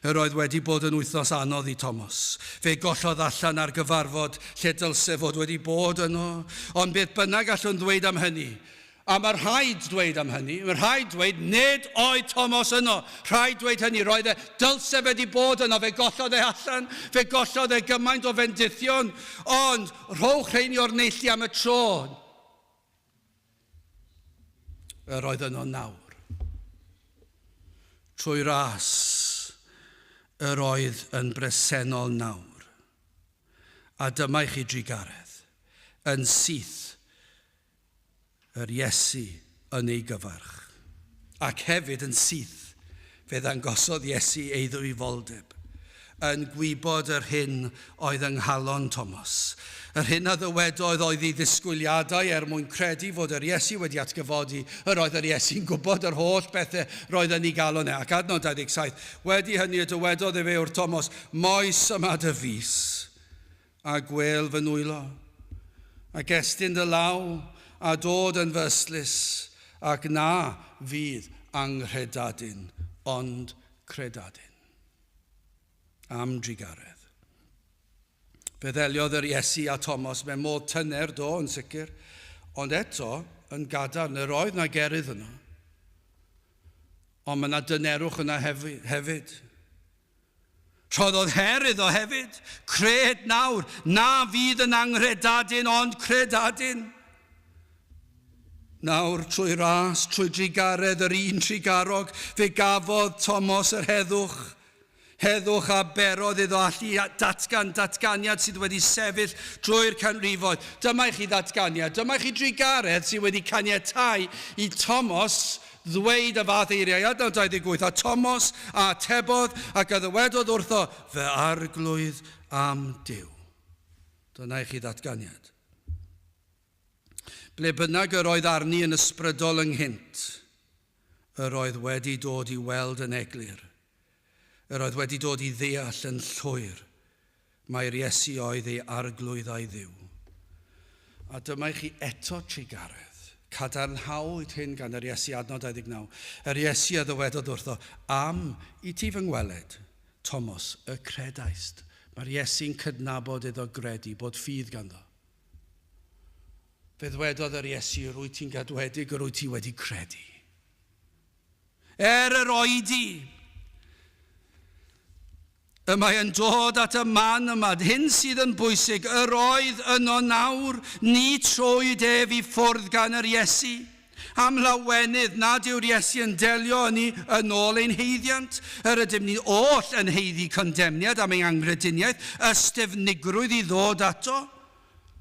Yr oedd wedi bod yn wythnos anodd i Tomos. Fe gollodd allan ar gyfarfod lle dylse fod wedi bod yno. Ond beth bynnag allwn ddweud am hynny, a mae rhaid dweud am hynny, mae rhaid dweud nid oedd Tomos yno. Rhaid dweud hynny, roedd e, dylse fe wedi bod yno, fe gollodd e allan, fe gollodd e gymaint o fendithion, ond rhowch rheini o'r neilltu am y tro. Yr oedd yno nawr. Trwy ras, yr oedd yn bresennol nawr. A dyma i chi drugaredd, yn syth, yr Iesu yn ei gyfarch. Ac hefyd yn syth, fe ddangosodd Iesu ei ddwyfoldeb, yn gwybod yr hyn oedd yng nghalon Thomas. Yr hyn a ddywedodd oedd ei ddisgwyliadau er mwyn credu fod yr Iesu wedi atgyfodi. Yr oedd yr Iesu'n gwybod yr holl bethau roedd yn ei galon e. Ac adnod 27, wedi hynny y dywedodd efe wrth Thomas, Moes yma dy fys, a gwêl fy nwylo, ac estyn dy law, a dod yn fy ystlys, ac na fydd anghredadun, ond credadun. Am drugaredd. Fe ddeliodd yr Iesu a Thomas mewn modd tyner, do, yn sicr, ond eto yn gadarn, yr oedd na gerydd yno. Ond mae yna dynerwch yna hefyd. Rhoddodd her iddo hefyd. Cred nawr, na fydd yn anghredadun ond credadun. Nawr, trwy ras, trwy drugaredd yr un trugarog, fe gafodd Tomos yr heddwch. Heddwch a berodd iddo allu datgan datganiad sydd wedi sefyll drwy'r canrifoedd. Dyma i chi ddatganiad, dyma i chi drugaredd sydd wedi caniatau i Tomos ddweud y fath eiriau. Adnod 28, a Tomos a atebodd ac a ddywedodd wrtho, fy arglwydd am Duw. Dyna i chi ddatganiad. Ble bynnag yr oedd arni yn ysbrydol ynghynt, yr oedd wedi dod i weld yn eglur, yr oedd wedi dod i ddeall yn llwyr mai'r Iesu oedd ei Arglwydd a'i Dduw. A dyma i chi eto trugaredd. Cadarnhawyd hyn gan yr Iesu, adnod 29. Yr Iesu a ddywedodd wrtho, Am i ti fy ngweled, Tomos, y credaist. Mae'r Iesu'n cydnabod iddo gredu, bod ffydd ganddo. Fe ddwedodd yr Iesu, Yr wyt ti'n gadwedig, yr wyt ti wedi credu. Er yr oedi, y mae yn dod at y man yma, hyn sydd yn bwysig, yr oedd yno nawr, ni trowyd ef i ffwrdd gan yr Iesu. Am lawenydd nad yw'r Iesu yn delio â ni yn ôl ein haeddiant. Yr ydym ni oll yn haeddu condemniad am ein anghrediniaeth, ystyfnigrwydd i ddod ato.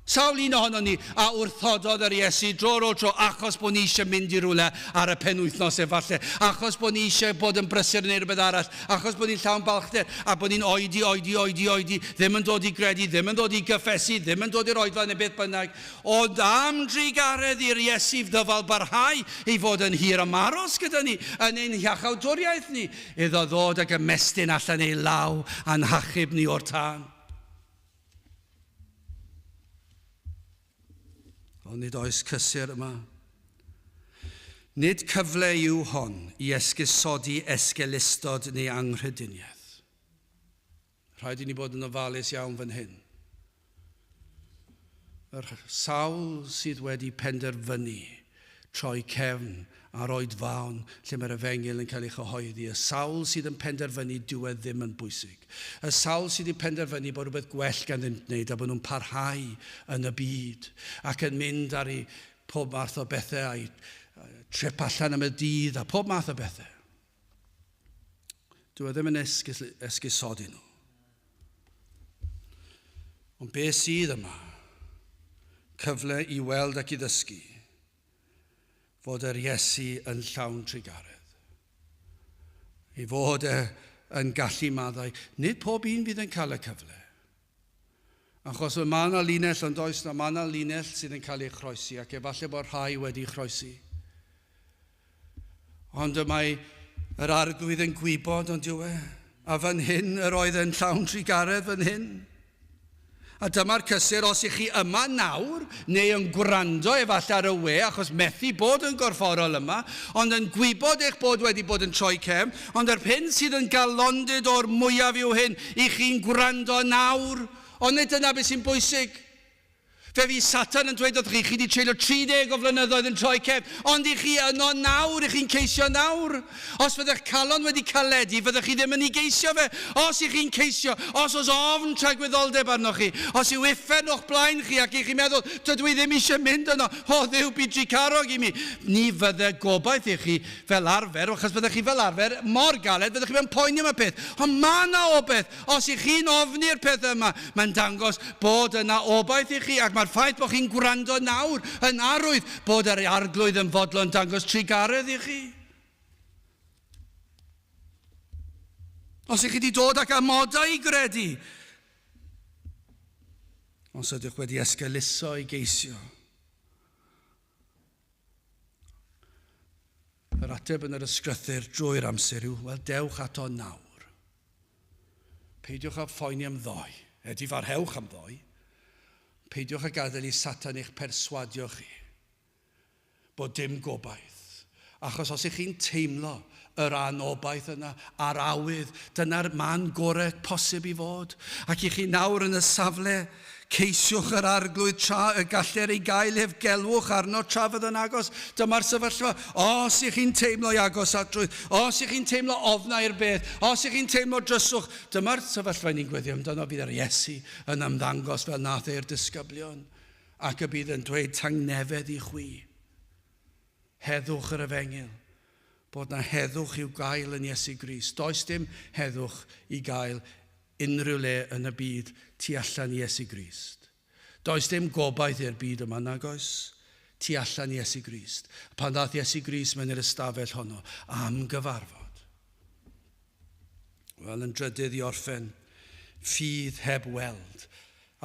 Sawl un ohonon ni a wrthododd yr Iesu dro ar ôl tro achos bod ni eisiau mynd i rywle ar y penwythnos efallai, achos bod ni eisiau bod yn brysur yn neud rhywbeth arall, achos bod ni'n llawn balchder a bod ni'n oedi, oedi, oedi, oedi, ddim yn dod i gredu, ddim yn dod i gyffesu, ddim yn dod i'r oedfa neu beth bynnag. Ond am drugaredd i'r Iesu ddyfal barhau ei fod yn hir ymaros gyda ni yn ein hiachawdwriaeth ni, iddo ddod ac ymestyn allan ei law a'n hachub ni o'r tân. Ond nid oes cysur yma. Nid cyfle yw hon i esgusodi esgeulustod neu anghrediniaeth. Rhaid i ni bod yn ofalus iawn fan hyn. Yr sawl sydd wedi penderfynu troi cefn ar oedfaon lle mae'r efengyl yn cael ei chyhoeddi, y sawl sydd yn penderfynu dyw e ddim yn bwysig, y sawl sydd wedi penderfynu bod rhywbeth gwell ganddynt wneud a bod nhw'n parhau yn y byd ac yn mynd ar eu pob math o bethau a'i trip allan am y dydd a pob math o bethau. Dyw e ddim yn esgusodi nhw. Ond beth sydd yma? Cyfle i weld ac i ddysgu fod yr Iesu yn llawn trugaredd. Ei fod e yn gallu maddau. Nid pob un fydd yn cael y cyfle. Achos mae yna linell, ond oes na, mae yna linell sydd yn cael ei chroesi, ac efallai bod rhai wedi chroesi. Ond y mae yr arglwydd yn gwybod, ond yw e? A fan hyn yr oedd yn llawn trugaredd fan hyn. A dyma'r cysur, os ych chi yma nawr, neu yn gwrando efallai ar y we, achos methu bod yn gorfforol yma, ond yn gwybod eich bod wedi bod yn troi cefn, ond yr hyn sydd yn galondid o'r mwyaf yw hyn, i chi'n gwrando nawr. Ond nid dyna beth sy'n bwysig. Fe fydd Satan yn dweud wrthych chi, chi wedi treulio 30 o flynyddoedd yn troi cefn, ond i chi yno nawr, i chi'n ceisio nawr. Os fyddech calon wedi caledu, fyddech chi ddim yn ei geisio fe. Os i chi'n ceisio, os oes ofn tragwyddoldeb arnoch chi, os yw uffern o'ch blaen chi ac i chi'n meddwl, dydw i ddim eisiau mynd yno, o Dduw, byd trugarog i mi, ni fydde gobaith i chi fel arfer, achos byddech chi fel arfer mor galed, fyddech chi mewn poeni am y peth. Ond mae yna obaith. Os ych chi'n ofni'r peth yma, mae'n dangos bod yna obaith i chi, ac mae'r ffaith bod chi'n gwrando nawr yn arwydd bod yr Arglwydd yn fodlon dangos trugaredd i chi. Os ych chi wedi dod ac amodau i gredu, os ydych wedi esgeuluso i geisio, Yr ateb yn yr ysgrythur drwy'r amser yw, wel, dewch ato nawr. Peidiwch â phoeni am ddoe. Edifarhewch am ddoe. Peidiwch â gadael i Satan eich perswadio chi bod dim gobaith. Achos os ych chi'n teimlo yr anobaith yna a'r awydd, dyna'r man gorau posib i fod. Ac i chi nawr yn y safle Ceisiwch yr arglwydd tra y galler ei gael ef, gelwch arno tra fydd yn agos. Dyma'r sefyllfa. Os ych chi'n teimlo ei agosatrwydd, os ych chi'n teimlo ofnau i'r beth, os ych chi'n teimlo dryswch, dyma'r sefyllfa ni'n gweddio amdano, bydd yr Iesu yn ymddangos fel nath e'r disgyblion, ac y bydd yn dweud tangnefedd i chwi. Heddwch yr efengyl. Bod na heddwch i'w gael yn Iesu Grist. Does dim heddwch i gael unrhyw le yn y byd tu allan i Iesu Grist. Does dim gobaith i'r byd yma, nag oes? Tu allan i Iesu Grist. Pan ddaeth Iesu Grist mewn i'r ystafell honno am gyfarfod. Wel, yn drydydd i orffen, ffydd heb weld.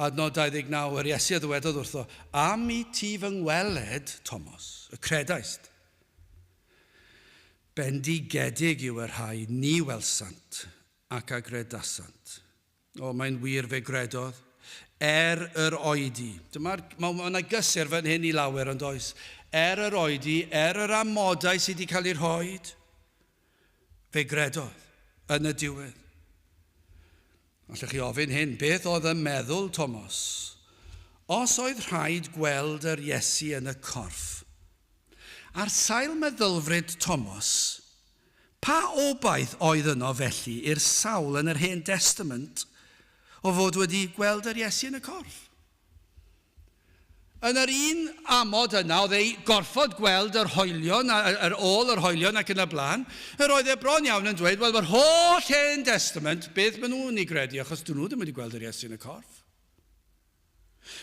Adnod 29, yr Iesu a ddywedodd wrtho, am i ti fy ngweled, Thomas, y credaist. Bendigedig yw y rhai ni welsant ac a gredasant. O, mae'n wir fe gredodd. Er yr oedi. Dyma'r, mae yna gysur fan hyn i lawer ond oes. Er yr oedi, er yr amodau sydd wedi cael eu rhoi, fe gredodd yn y diwedd. Allwch chi ofyn hyn, beth oedd yn meddwl Thomas? Os oedd rhaid gweld yr Iesu yn y corff, ar sail meddylfryd Thomas, Pa obaith oedd yno felly i'r sawl yn yr Hen Destament o fod wedi gweld yr Iesu yn y corff? Yn yr un amod yna, oedd ei gorfod gweld yr hoelion, yr ôl yr hoelion ac yn y blaen, yr oedd e bron iawn yn dweud, wel, mae'r holl Hen Destament, beth maen nhw'n ei gredu, achos dyn nhw ddim wedi gweld yr Iesu yn y corff.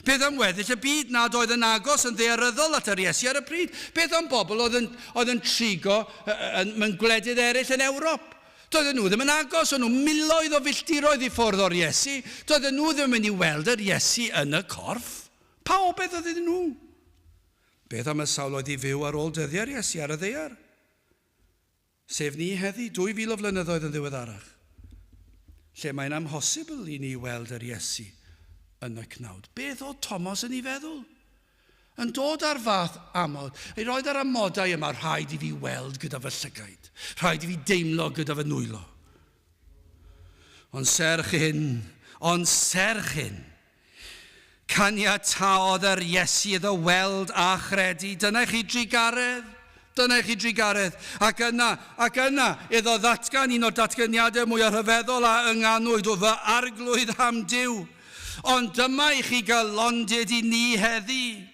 Beth am weddill y byd nad oedd yn agos yn ddaearyddol at yr Iesu ar y pryd? Beth am bobl oedd yn, oedd yn trigo yn, mewn gwledydd eraill yn Ewrop? Doedden nhw ddim yn agos, o'n nhw miloedd o filltiroedd i ffwrdd o'r Iesu. Doedden nhw ddim yn mynd i weld yr Iesu yn y corff. Pa obaith oedd iddyn nhw? Beth am y sawl oedd i fyw ar ôl dyddiau'r Iesu ar y ddaear? Sef ni heddi, 2000 o flynyddoedd yn ddiweddarach, lle mae'n amhosibl i ni weld yr Iesu yn y cnawd. Beth oedd Thomas yn ei feddwl? Yn dod ar fath amod, ei roed ar amodau yma, rhaid i fi weld gyda fy llygaid, rhaid i fi deimlo gyda fy nwylo. Ond serch hyn, ond serch hyn, Caniataodd yr Iesu iddo weld a chredu. Dyna i chi drugaredd. Dyna i chi drugaredd. Ac yna, ac yna, iddo ddatgan un o'r datganiadau mwyaf rhyfeddol a ynganwyd o fy arglwydd am Duw. Ond dyma i chi galondid i ni heddi.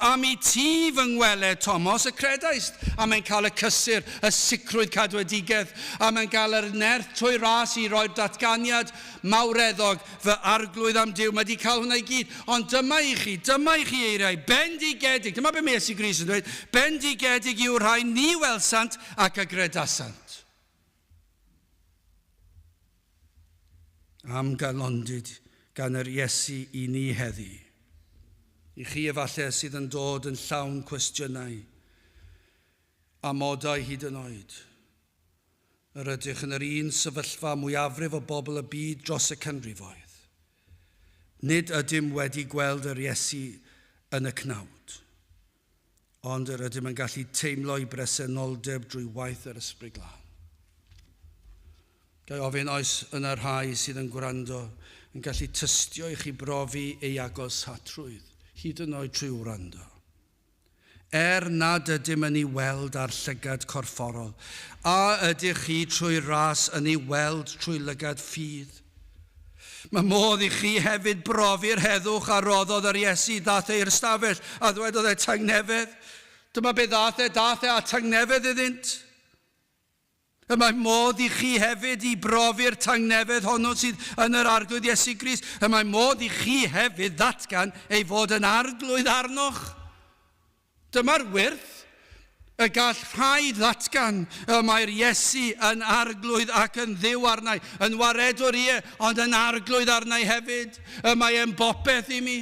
Am i ti fy ngweled, Tomos, y credaist. A mae'n cael y cysur, y sicrwydd cadwedigaeth, a mae'n cael yr nerth trwy ras i roi'r datganiad mawreddog, fy arglwydd am Duw. Mae wedi cael hwnna i gyd. Ond dyma i chi, dyma i chi eiriau, bendigedig, dyma be mae Iesu Grist yn dweud, bendigedig yw'r rhai ni welsant ac a gredasant. Am galondid gan yr Iesu i ni heddi. I chi efallai sydd yn dod yn llawn cwestiynau, amodau hyd yn oed. Yr ydych yn yr un sefyllfa mwyafrif o bobl y byd dros y canrifoedd. Nid ydym wedi gweld yr Iesu yn y cnawd. Ond yr ydym yn gallu teimlo ei bresenoldeb drwy waith yr Ysbryd Glân. Ga i ofyn oes yna rhai sydd yn gwrando yn gallu tystio i chi brofi ei agosatrwydd, hyd yn oed trwy wrando. Er nad ydym yn ei weld â'r llygad corfforol, a ydych chi trwy ras yn ei weld trwy lygad ffydd? Mae modd i chi hefyd brofi'r heddwch a roddodd yr Iesu ddaeth e i'r stafell a ddwedodd e tangnefedd. Dyma be ddaeth e, daeth e a tangnefedd iddynt. Y mae modd i chi hefyd i brofi'r tangnefedd honno sydd yn yr Arglwydd Iesu Grist. Y mae modd i chi hefyd ddatgan ei fod yn Arglwydd arnoch. Dyma'r wyrth y gall rhai ddatgan y mae'r Iesu yn Arglwydd ac yn Dduw arnau, yn waredwr ie, ond yn Arglwydd arnau hefyd. Y mae e'n bopeth i mi.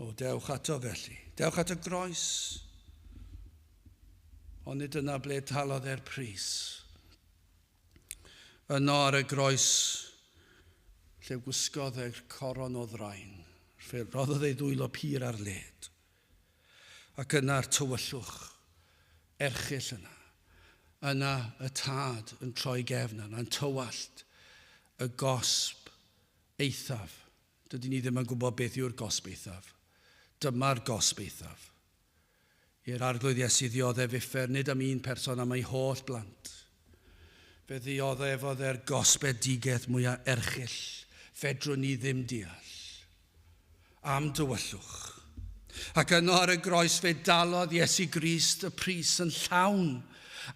O, dewch ato felly. Dewch at y groes. Ond nid yna ble talodd e'r pris. Yno ar y groes, lle gwisgodd e'r coron o ddrain, lle roddodd ei ddwylo pur ar led. Ac yna'r tywyllwch erchyll yna. Yna y tad yn troi gefn yna, yn tywallt. y gosb eithaf. Dydyn ni ddim yn gwybod beth yw'r gosb eithaf. Dyma'r gosb eithaf. I'r Arglwydd Iesu ddioddef uffern, nid am un person, am ei holl blant. Fe ddioddefodd e'r gosbedigaeth mwyaf erchyll. Fedrwn ni ddim deall. Am dywyllwch. Ac yno ar y groes fe dalodd Iesu Grist y pris yn llawn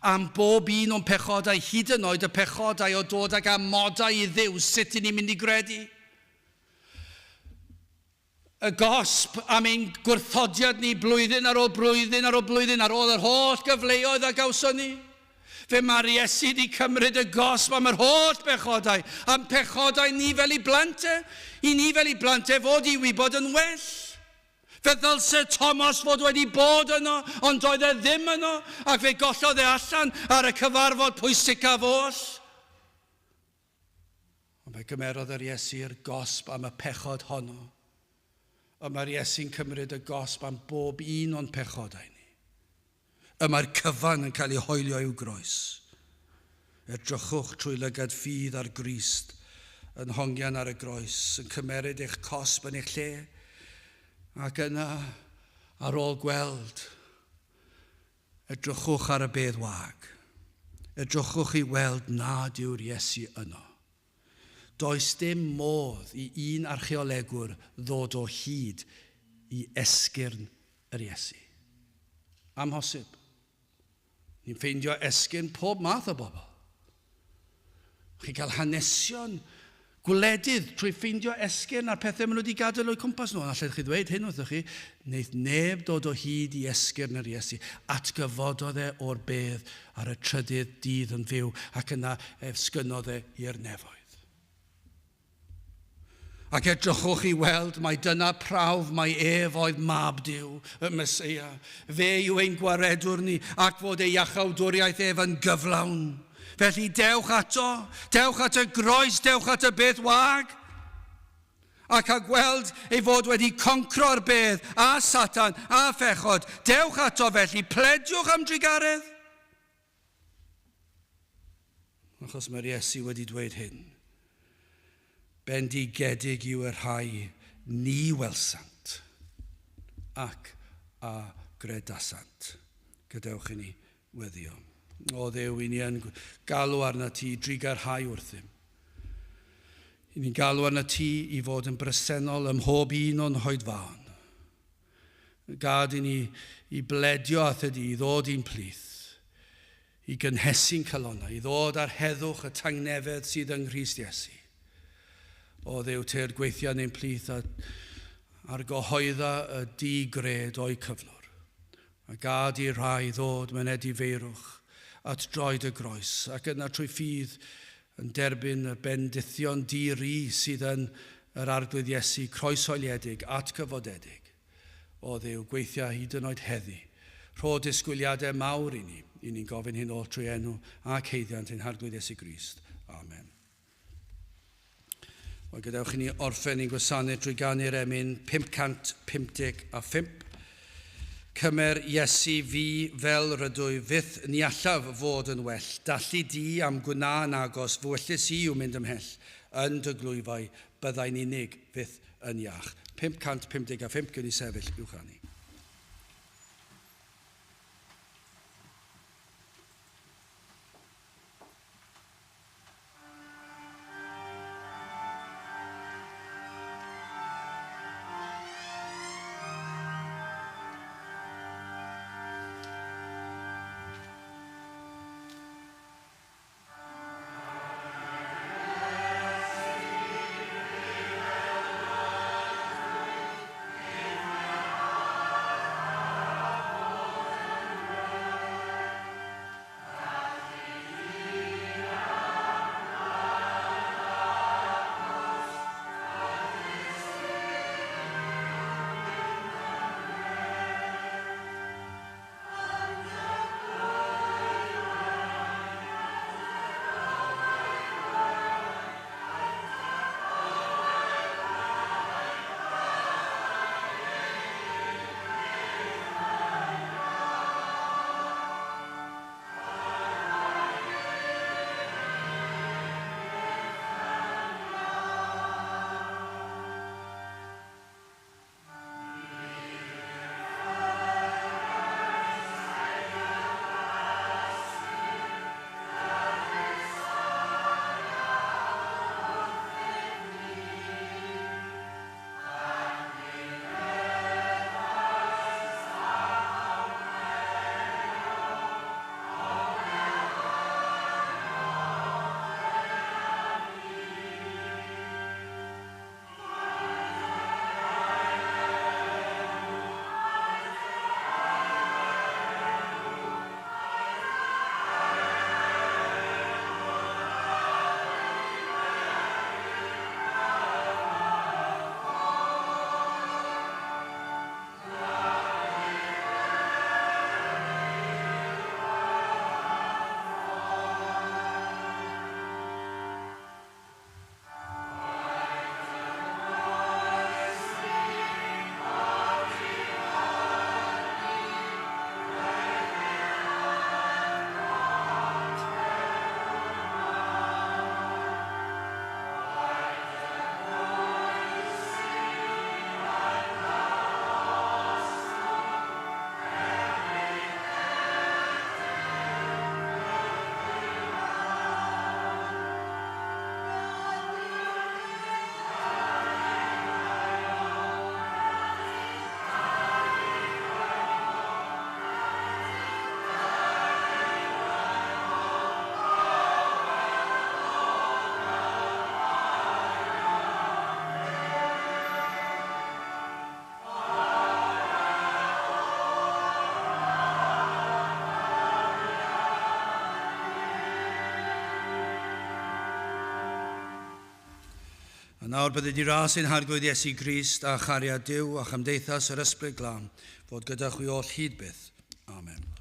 am bob un o'n pechodau, hyd yn oed y pechodau o dod ag amodau i Dduw, sut i ni'n mynd i gredu. Y gosb am ein gwrthodiad ni blwyddyn ar ôl blwyddyn ar ôl blwyddyn ar ôl yr holl gyfleoedd a gawson ni. Fe mae'r Iesu wedi cymryd y gosb am yr holl bechodau, am pechodau ni fel ei blant e, i ni fel ei blant e fod i wybod yn well. Fe ddylse Thomas fod wedi bod yno, ond doedd e ddim yno, ac fe gollodd e allan ar y cyfarfod pwysicaf oll. Ond fe gymerodd yr Iesu'r gosb am y pechod honno. Ond mae'r Iesu'n cymryd y gosb am bob un o'n pechodau ni. Y mae'r cyfan yn cael ei hoelio i'w groes. Edrychwch trwy lygad ffydd ar Grist yn hongian ar y groes, yn cymeryd eich cosb yn eich lle, ac yna, ar ôl gweld, edrychwch ar y bedd wag. Edrychwch i weld nad yw'r Iesu yno. Does dim modd i un archeolegwr ddod o hyd i esgyrn yr Iesu. Amhosib. Ni'n ffeindio esgyrn pob math o bobl. Chi'n cael hanesion gwledydd trwy ffeindio esgyrn a'r pethau maen nhw wedi gadael o'u cwmpas nhw. Allech chi ddweud hyn wrthych chi, wneith neb dod o hyd i esgyrn yr Iesu. Atgyfododd e o'r bedd ar y trydydd dydd yn fyw, ac yna ef sgynnodd e i'r nefoedd. Ac edrychwch i weld mai dyna prawf mai ef oedd Mab Duw, y Meseia. Fe yw ein gwaredwr ni, ac fod ei iachawdwriaeth ef yn gyflawn. Felly dewch ato, dewch at y groes, dewch at y bedd wag, ac a gweld ei fod wedi concro'r bedd a Satan a phechod. Dewch ato felly, plediwch am drugaredd. Achos mae'r Iesu wedi dweud hyn. Bendigedig yw y rhai ni welsant ac a gredasant. Gadewch i ni weddio. O Dduw, i ni yn galw arna ti i drugarhau wrthym. I ni'n galw arna ti i fod yn bresennol ym mhob un o'n hoedfaon. Gad i ni i bledio atat di, i ddod i'n plith, i gynhesu'n calonnau, i ddod ar heddwch y tangnefedd sydd yng Nghrist Iesu. O Dduw, tyrd gweithia yn ein plith a argyhoedda y di-gred o'u cyflwr. A gad i'r rhai ddod mewn edifeirwch at droed y groes, ac yna trwy ffydd yn derbyn y bendithion di-ri sydd yn yr Arglwydd Iesu, croeshoeliedig, atgyfodedig. O Dduw, gweithia hyd yn oed heddi. Rho disgwyliadau mawr i ni. I ni'n gofyn hyn oll trwy enw ac haeddiant ein Harglwydd Iesu Grist. Amen. Wel, gadewch i ni orffen ein gwasanaeth drwy ganu'r emyn 555. Cymer Iesu fi fel rydw i fyth ni allaf fod yn well. Dallu di am gwna yn agos, fy ewyllys i yw mynd ymhell. Yn dy glwyfau byddai'n unig fyth yn iach. 555, gewn ni sefyll i'w chanu. A nawr bydded i ras ein Harglwydd Iesu Grist a chariad Duw a chymdeithas yr Ysbryd Glân fod gyda chwi oll hyd byth. Amen.